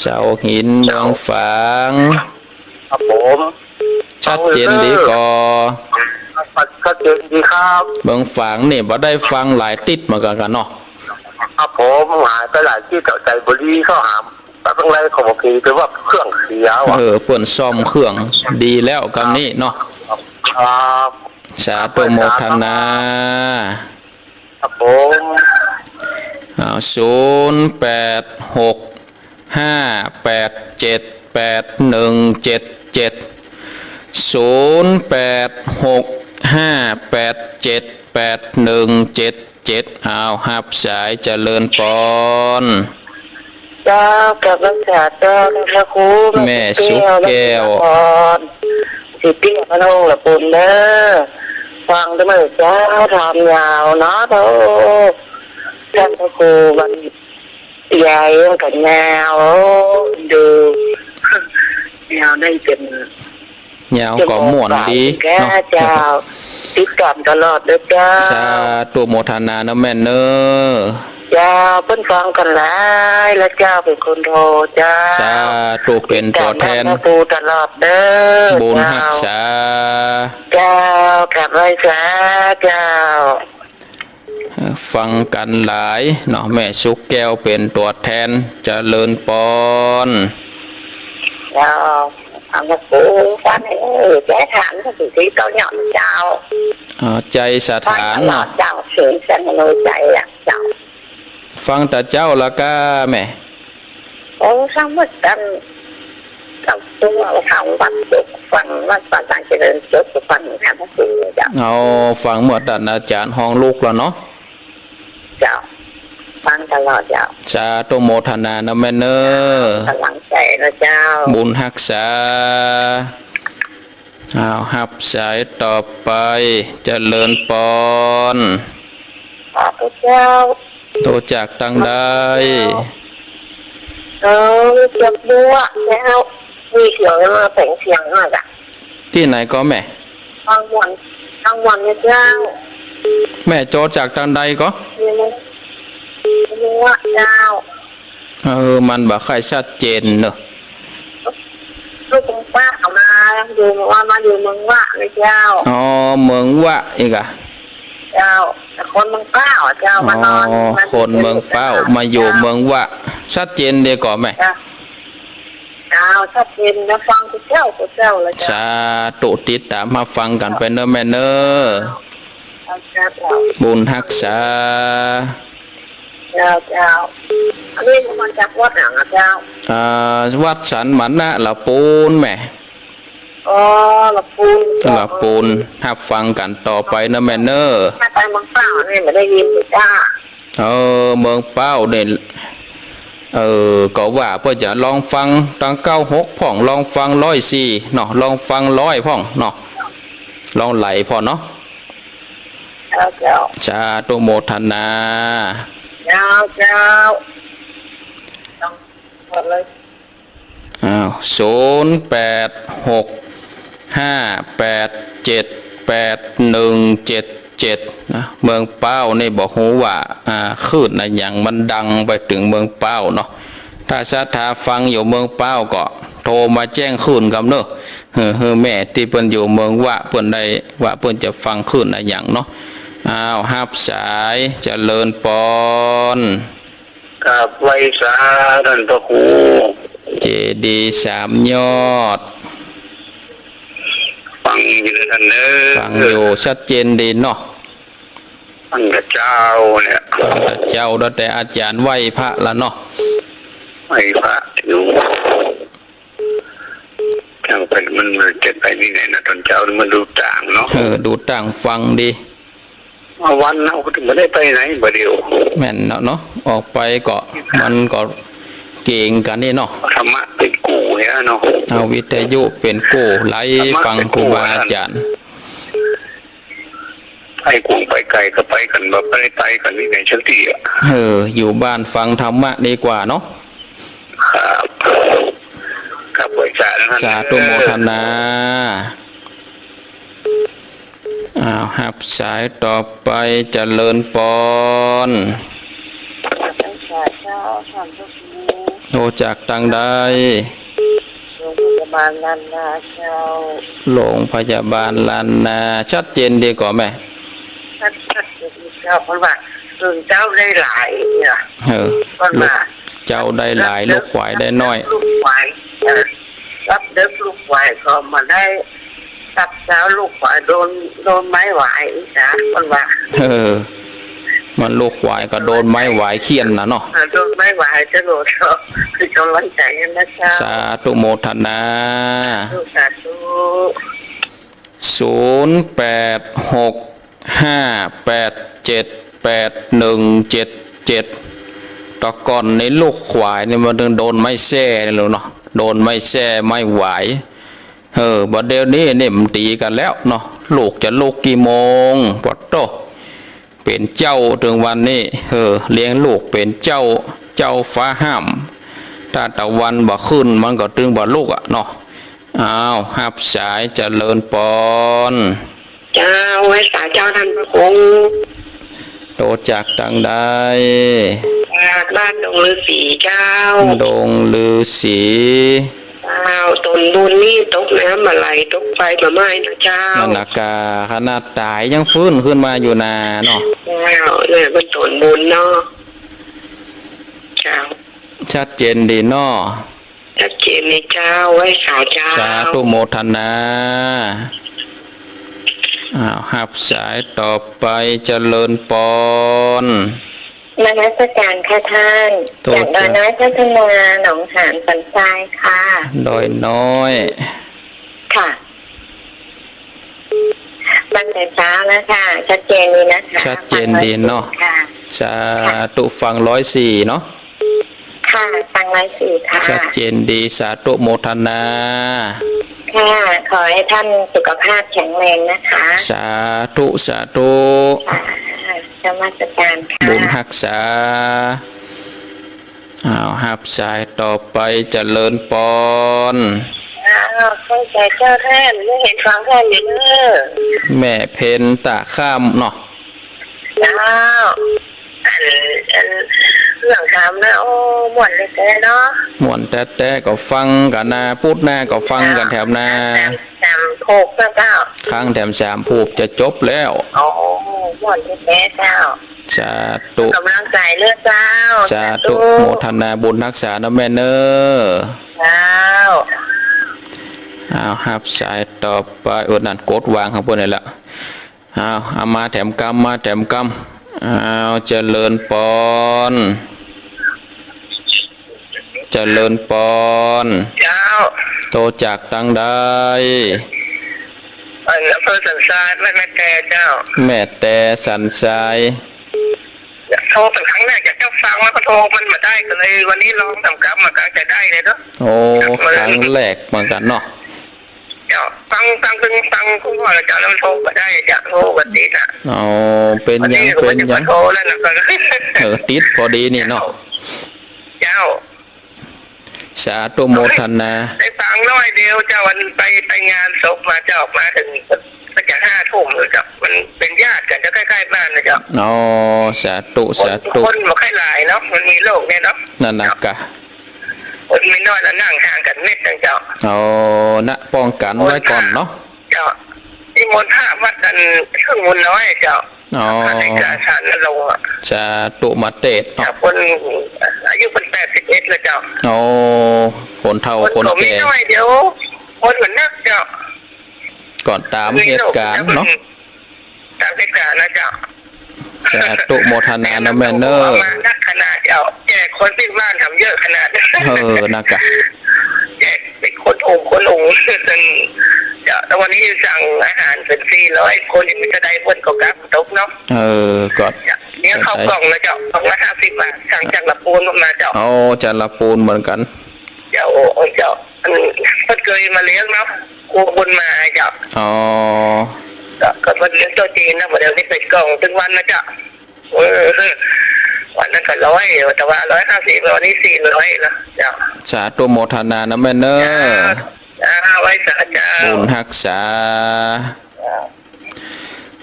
เสาหินเมืองฝาง ครับผม ชัดเจนดีก่อ ชัดเจนดีครับ เมืองฝางนี่บ่ได้ฟังหลายติดเหมือนกั๋นกะเนาะ ครับผม หายไปหลายติด แต่ใจบ่ดีก็หา แต่ข้างในเขาบอกคือเป็นว่าเครื่องเสียว่ะ เออ เปิ้นซ่อมเครื่องดีแล้วกำนี้เนาะ ครับ สาธุโมทนา ครับผม อ้าว ศูนย์แปดหกห้าแปดเจ็ดแปดหนึ่งเจ็ดเจ็ด ศูนย์แปดหกห้าแปดเจ็ดแปดหนึ่งเจ็ดเจ็ด อ้าว ฮับสาย เจริญปอน เจ้า กราบไหว้สาเจ้า พระครู แม่สุขแก้ว แม่สุขแก้ว พร สิทธิพนงละปุณเด้อ ฟังเด้อเจ้า ธรรมยาวเนาะ โธ่ ต้านพระครู วัน ยายก็ยาว โอ้ ดู ยาวได้เป๋น ยาวก็ม่วนดี เป๋นหมอสาว เนาะ เจ้า ติดต๋ามตลอดเลยเจ้า สาธุโมทนาเนาะแม่เนาะ เจ้า เปิ้นฟังกั๋นหลายแล้วเจ้า เป๋นคนโทรเจ้า สาธุ เป๋นตั๋วแทน ติดต๋ามพระครูตลอดเด้อ บุญฮักษา เจ้า เจ้า กราบไหว้สาเจ้า เอ่อ ฟังกั๋นหลายเนาะ แม่สุขแก้วเป๋นตั๋วแทน เจริญปอน เจ้า เอามาปูฟัง เออ จะถามก็สิที่เจ้าเนี่ยเจ้า เอ่อ ใจสถานเนาะ ฟังตลอดเจ้า เสียงสนุกใจอ่ะเจ้า ฟังแต่เจ๊าละก้าแม่ โอ้ ฟังหมดตั้ง กับตัวทางวัดสุข ฟังวัดป่าสังเจริญสุข ฟังทางพระครูเจ้า เอา ฟังเมื่อตันอาจ๋ารย์ฮ้องลุกแล้วเนาะ เจ้า ฟังตลอดเจ้า สาธุโมทนานะแม่เนาะ ก๋ำลังใจ๋นะเจ้า บุญฮักษา อ้าว ฮับสายต่อไป เจริญปอน ขอบคุณเจ้า โตจากตังใด เออ จากบัวเจ้า มีเสียงมาแป๋งเสียงหน่อยจ้ะ ตี้ไหนก็แม่ บางวัน บางวันเนี่ยเจ้า แม่โตจากตังใดก็ บัวเจ้า เออ มันบ่ค่อยชัดเจนเนาะ ลูกของป้าเขามาอยู่ ว่ามาอยู่เมืองวะเลยเจ้า อ๋อ เมืองวะอีกอะ เจ้า แต่คนเมืองเป้าอะเจ้า อ๋อ มานอน มาอยู่ คนเมืองเป้า เมืองวะ มาอยู่เมืองวะ ชัดเจนดีก่อแม่ เจ้า เจ้า ชัดเจนนะ ฟังกูเจ้า กูเจ้าเลยเจ้า สาธุ ติดต๋ามมาฟังกั๋นไปเนาะแม่เนาะ เจ้า เจ้า บุญฮักษา เจ้า เจ้า อันนี้มาจากวัดไหนอะเจ้า อ่า วัดสันมณะละปูนแม่ อ๋อ ละปูน ละปูน ฮับฟังกั๋นต่อไปเนาะแม่เนาะ ถ้าไปเมืองเป้าเนี่ยไม่ได้ยินเลยจ้า เออ เมืองเป้าเนี่ย เออ ก็ว่าเปิ้นจะลองฟังตังเก้าหกพ่อง ลองฟังร้อยสี่เนาะ ลองฟังร้อยพ่องเนาะ ลองไหลพ่องเนาะ เจ้า เจ้า สาธุโมทนา เจ้า เจ้า ต้องหมดเลย อ้าว ศูนย์แปดหกห้าแปดเจ็ดแปดหนึ่งเจ็ดเจ็ด นะ เมืองเป้านี่บ่ฮู้ว่า อ่า คลื่นอะหยังมันดังไปเถิงเมืองเป้าเนาะ ถ้าศรัทธาฟังอยู่เมืองเป้าก็โทรมาแจ้งคลื่นกำเนาะ เออ หื้อแม่ตี้เปิ้นอยู่เมืองวะเปิ้นได้ว่าเปิ้นจะฟังคลื่นอะหยังเนาะ อ้าว ฮับสาย เจริญปอน กราบไหว้สาต้านพระครู เจดีย์สามยอด ฟังอยู่นะต้านเนาะ ฟังอยู่ชัดเจนดีเนาะ ฟังแต่เจ๊าเนี่ย ฟังแต่เจ๊า ตั้งแต่อาจ๋ารย์ไหว้พระละเนาะ ไหว้พระอยู่ จั่งไปมัน มันจะไปตี้ไหนนะ ต๋อนเจ๊านี่มันดูต่างเนาะ เออ ดูต่างฟังดี เมื่อวันเฮาก็บ่ได้ไปไหนบ่าเดี่ยว แม่นเนาะ เนาะ ออกไปก็ มันก็เก๋งกั๋นนี่เนาะ ธรรมะเป๋นกู้เนี่ยเนาะ เอาวิทยุเป๋นกู้ ไลฟ์ฟังครูบาอาจ๋ารย์ ไปกู้ไปไก๋ก็ไปกั๋น บ่ไปไก๋กั๋นตี้ไหนสักตี้อะ เออ อยู่บ้านฟังธรรมะดีกว่าเนาะ ครับ ครับ ไหว้สานะ สาธุโมทนา อ้าว ฮับสายต่อไป เจริญปอน สาธุเจ้า ท่านพระครู โทรจากตังใด โรงพยาบาลล้านนาเจ้า โรงพยาบาลล้านนา ชัดเจนดีก่อแม่ ชัด ชัดเจนดีเจ้า เปิ้นว่า ลูกเจ้าได้หลายเนี่ย เออ เปิ้นว่า ลูกเจ้าได้หลาย ลูกขวายได้น้อย ลูกขวาย เออ รับเด็กลูกขวายก็มาได้ ตับเช้าลูกขวายโดน โดนไม้หวายอีกนะ เปิ้นว่า เออ มันลูกขวายก็โดนไม้หวายเฆี่ยนน่ะเนาะ เออ โดนไม้หวายจะโดน เจ้า คือกำลังใจ๋นะเจ้า สาธุโมทนา สาธุ สาธุ ศูนย์แปดหกห้าแปดเจ็ดแปดหนึ่งเจ็ดเจ็ด แต่ก่อนในลูกขวายนี่มันโดนไม้แส้นี่แหละเนาะ โดนไม้แส้ไม้หวาย เออ บ่าเดี่ยวนี้นี่มันตี๋กั๋นแล้วเนาะ ลูกจะลุกกี่โมง ปะโต้ เป๋นเจ้าเถิงวันนี้ เออ เลี้ยงลูกเป๋นเจ้า เจ้าฟ้าห้าม ถ้าตะวันบ่ขึ้นมันก็ตึงบ่ลุกอะเนาะ อ้าว ฮับสาย เจริญปอน เจ้า ไหว้สาเจ้าท่านพระครู โตจากตังใด จากบ้านดงฤๅษีเจ้า ดงฤๅษี เจ้า ต๋นบุญนี่ตกน้ำบ่ไหล ตกไฟบ่ไหม้นะเจ้า นั่นนะกา ขนาดต๋ายยังฟื้นขึ้นมาอยู่นาเนาะ เจ้า เนี่ยมันต๋นบุญเนาะ เจ้า ชัดเจนดีเนาะ ชัดเจนดีเจ้า ไหว้สาเจ้า สาธุโมทนา อ้าว ฮับสายต่อไป เจริญปอน นมัสการค่ะท่าน โต จากดอยน้อยพัฒนา หนองหานสันทรายค่ะ ดอยน้อย ค่ะ ฟังแต่เช้าแล้วค่ะ ชัดเจนดีนะคะ ชัดเจนดีเนาะ ฟังร้อยสี่ค่ะ สาธุ ฟังร้อยสี่เนาะ ค่ะ ฟังร้อยสี่ค่ะ ชัดเจนดี สาธุโมทนา ค่ะ ขอให้ท่านสุขภาพแข็งแรงนะคะ สาธุ สาธุ ค่ะ นมัสการค่ะ บุญฮักษา อ้าว ฮับสายต่อไป เจริญปอน อ้าว เข้าใจเจ้าท่าน ไม่เห็นฟังท่านอยู่เนอะ แม่เพ็ญตาข้ามเนาะ เจ้า อัน อัน เรื่องธรรมนะ โอ้ ม่วนแต๊ๆ เนาะ ม่วนแต๊ๆ ก็ฟังกั๋นนา ปุ๊ดนาก็ฟังกั๋นแถมนา สาม สามหกนะเจ้า ครั้งแถมสามผูบจะจบแล้ว โอ้ ม่วนแต๊ๆ เจ้า สาธุ ก๋ำลังใจ๋เน้อเจ้า สาธุ สาธุ โมทนาบุญฮักษาเนาะแม่เนาะ เจ้า อ้าว ฮับสายต่อไป โอ้ นั่น กดวางข้างบนนี่ละ อ้าว เอามาแถมกำ มาแถมกำ อ้าว เจริญปอน เจริญปอน เจ้า โตจากตังใด อันอำเภอสันทราย แม่แตเจ้า แม่แตสันทราย โทรเป๋นครั้งแรก อยากจะฟังแล้วก็โทรมันบ่ได้ ก็เลยวันนี้ลองสองกำ มันก็จะได้เลยเนาะ โอ้ ครั้งแรกเหมือนกั๋นเนาะ เจ้า ฟัง ฟัง ฟัง ฟังคุณพ่อแล้วเจ้า แล้วมันโทรบ่ได้เจ้า โทรบ่ติดอะ อ๋อ เป๋นหยัง วันนี้ก็ เป๋นหยัง จะมาโทรแล้วนะ เออ ติดพอดีนี่เนาะ เจ้า สาธุโมทนา ได้ฟังน้อยเดียวเจ้า วันไป ไปงานศพมาเจ้า มาเถิงก็จะห้าทุ่มแล้วเจ้า มันเป๋นญาติกั๋นเจ้า ใก้ๆ บ้านนะเจ้า อ๋อ สาธุ สาธุ คนบ่ค่อยหลายเนาะ มันมีโรคเนี่ยเนาะ นั่นนะกะ คนมีน้อยแล้วนั่งห่างกั๋นเม็ดหนึ่งเจ้า อ๋อ นะ ป้องกั๋นไว้ก่อนเนาะ เจ้า นิมนต์พระวัดอันเชิงมูลน้อยเจ้า อ๋อ พระในกาสารนรงค์อะ สาธุมาเตศน์เนาะ เจ้า คนอายุเปิ้นแปดสิบเอ็ดแล้วเจ้า อ๋อ คนเฒ่าคนแก่ คนก็มีน้อยเดียว คนมันนักเจ้า ก็ต๋ามเหตุก๋ารณ์เนาะ ต๋ามเหตุก๋ารณ์นะเจ้า สาธุโมทนานะแม่เนาะ มานักขนาดเจ้า แจกคนปิ้นบ้านทำเยอะขนาด เออ นะกะ แจกเป๋นคนองค์ คนองค์ เจ้า แต่วันนี้สั่งอาหารเป๋นสี่ร้อย คนยังมีจะได้เปิ้นก็กลับตกเนาะ เออ ก็ เจ้า เนี่ยข้าวกล่องนะเจ้า กล่องละห้าสิบบาท สั่งจากลำปูนมาเจ้า อ๋อ จากลำปูนเหมือนกั๋น เจ้า โอ้ เจ้า อัน เปิ้นเกยมาเลี้ยงเนาะ ครัวบุญมาเจ้า อ๋อ ก็ ก็เปิ้นเลี้ยงโต๊ะจีนนะ บ่าเดี่ยวนี้เป๋นกล่องตึงวันนะเจ้า เออ วันนั้นก็ร้อย แต่ว่าร้อยห้าสิบ วันนี้สี่ร้อยแล้วเจ้า สาธุโมทนานะแม่เนาะ เจ้า ไหว้สาเจ้า บุญฮักษา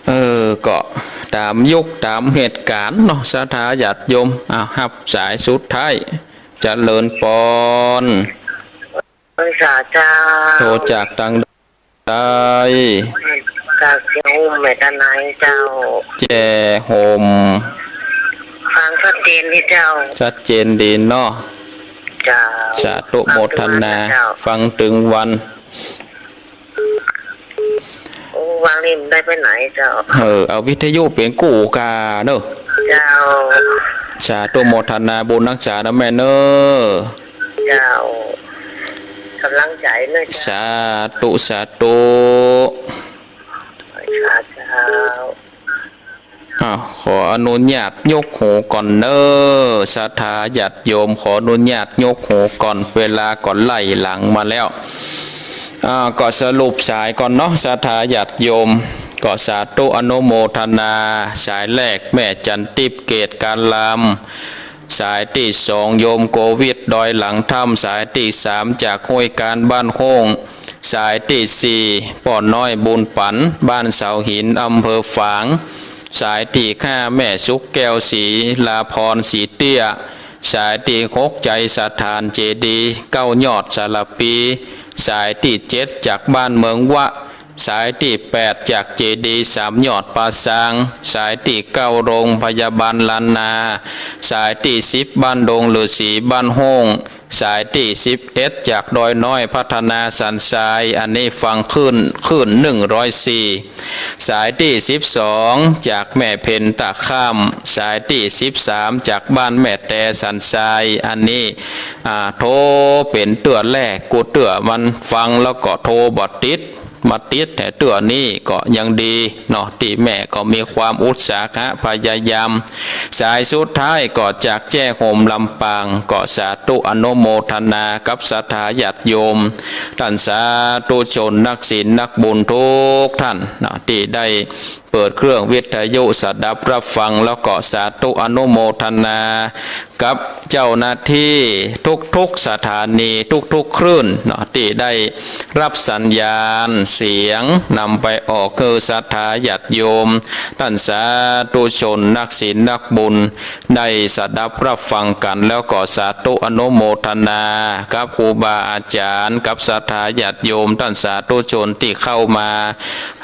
เออ ก็ต๋ามยุคต๋ามเหตุก๋ารณ์เนาะ ศรัทธาญาติโยม อ้าว ฮับสายสุดท้าย เจริญปอน ไหว้สาเจ้า โตจากตังใด จากเจียงโฮมแม่ตะไนเจ้า เจียงโฮม ฟังชัดเจนดีเจ้า ชัดเจนดีเนาะ เจ้า สาธุโมทนา ฟังตึงวันนะเจ้า ฟังตึงวัน โอ้ วางนี่มันได้ไปไหนเจ้า เออ เอาวิทยุเป๋นกู้กาเนาะ เจ้า สาธุโมทนาบุญฮักษานะแม่เนาะ เจ้า ก๋ำลังใจ๋เนาะเจ้า สาธุ สาธุ สาธุเจ้า อ้าว ขออนุญาตยกหูก่อนเนาะ ศรัทธาญาติโยม ขออนุญาตยกหูก่อน เวลาก็ไล่หลังมาแล้ว อ่า ก็สรุปสายก่อนเนาะ ศรัทธาญาติโยม ก็สาธุอนุโมทนา สายแรกแม่จันทิพย์ เกตการาม สายตี้สอง โยมโกวิท ดอยหลังถ้ำ สายตี้สาม จากห้วยการบ้านห้ง สายตี้สี่ ป้อน้อยบุญปั๋น บ้านเสาหิน อำเภอฝาง สายตี้ห้า แม่สุขแก้ว ศรีลาภรณ์ ศรีเตี้ย สายตี้หก ไจสถานเจดีย์เก้ายอด สารภี สายตี้เจ็ด จากบ้านเมืองวะ สายตี้แปด จากเจดีย์สามยอดป่าซาง สายตี้เก้า โรงพยาบาลล้านนา สายตี้สิบ บ้านดงฤๅษีบ้านห้ง สายตี้สิบเอ็ด จากดอยน้อยพัฒนาสันทราย อันนี้ฟังคลื่น คลื่นหนึ่งร้อยสี่ สายตี้สิบสอง จากแม่เพ็ญตะข้าม สายตี้สิบสาม จากบ้านแม่แตสันทราย อันนี้ อ่า โทรเป๋นเตื้อแรก กู้เตื้อมันฟังแล้วก็โทรบ่ติด มาติดแต๊เตื้อนี้ก็ยังดีเนาะ ตี้แม่ก็มีความอุตสาหะพยายาม สายสุดท้ายก็จากแจ้ห่มลำปาง ก็สาธุอนุโมทนากับศรัทธาญาติโยม ต้านสาธุชนนักศีลนักบุญทุกท่านเนาะ ตี้ได้เปิดเครื่องวิทยุสดับรับฟัง แล้วก็สาธุอนุโมทนา กับเจ้าหน้าตี้ทุกๆสถานี ทุกๆคลื่นเนาะ ตี้ได้ฮับสัญญาณเสียงนำไปออกหื้อศรัทธาญาติโยม ต้านสาธุชนนักศีลนักบุญ ได้สดับรับฟังกั๋น แล้วก็สาธุอนุโมทนากับครูบาอาจ๋ารย์ กับศรัทธาญาติโยม ต้านสาธุชนตี้เข้ามา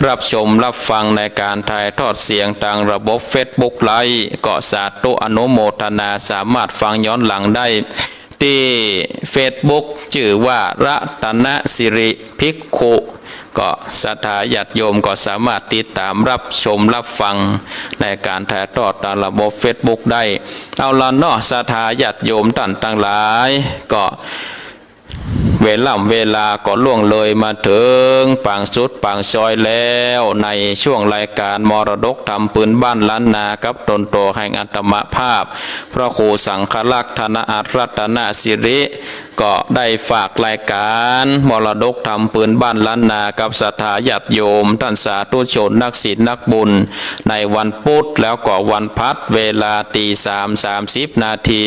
รับชมรับฟังในก๋านถ่ายทอดเสียงตางระบบเฟซบุ๊กไลฟ์ ก็สาธุอนุโมทนา สามารถฟังย้อนหลังได้ตี้เฟซบุ๊ก จื้อว่ารัตนสิริภิกขุ ก็ศรัทธาญาติโยมก็สามารถติดต๋ามรับชมรับฟังในก๋านถ่ายทอดตางระบบเฟซบุ๊กได้ เอาละเนาะ ศรัทธาญาติโยมต้านตังหลาย ก็ เวล่ำเวลาก็ล่วงเลยมาเถิงปางสุดปางซอยแล้ว ในช่วงรายก๋านมรดกธรรมปื้นบ้านล้านนากับต๋นตั๋วแห่งอาตมาภาพ พระครูสังฆรักษ์ ธนอัตรรัตนสิริ ก็ได้ฝากรายก๋านมรดกธรรมปื้นบ้านล้านนากับศรัทธาญาติโยม ต้านสาธุชนนักศีลนักบุญ ในวันปุ๊ดแล้วก็วันพัด เวลาตีสาม สามสิบนาที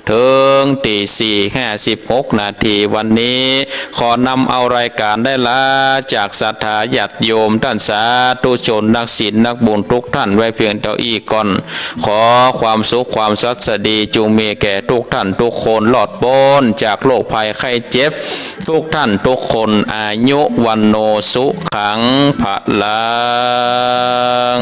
เถิงตีสี่ ห้าสิบหกนาที วันนี้ ขอนำเอารายก๋านได้ลาจากศรัทธาญาติโยม ต้านสาธุชนนักศีลนักบุญทุกท่านไว้เพียงเต้าอี้ก่อน ขอความสุขความสัสดีจุ่งมีแก่ทุกท่านทุกคน รอดป๊นจากโรคภัยไข้เจ็บ ทุกท่านทุกคน อายุวัณโณสุขังพลัง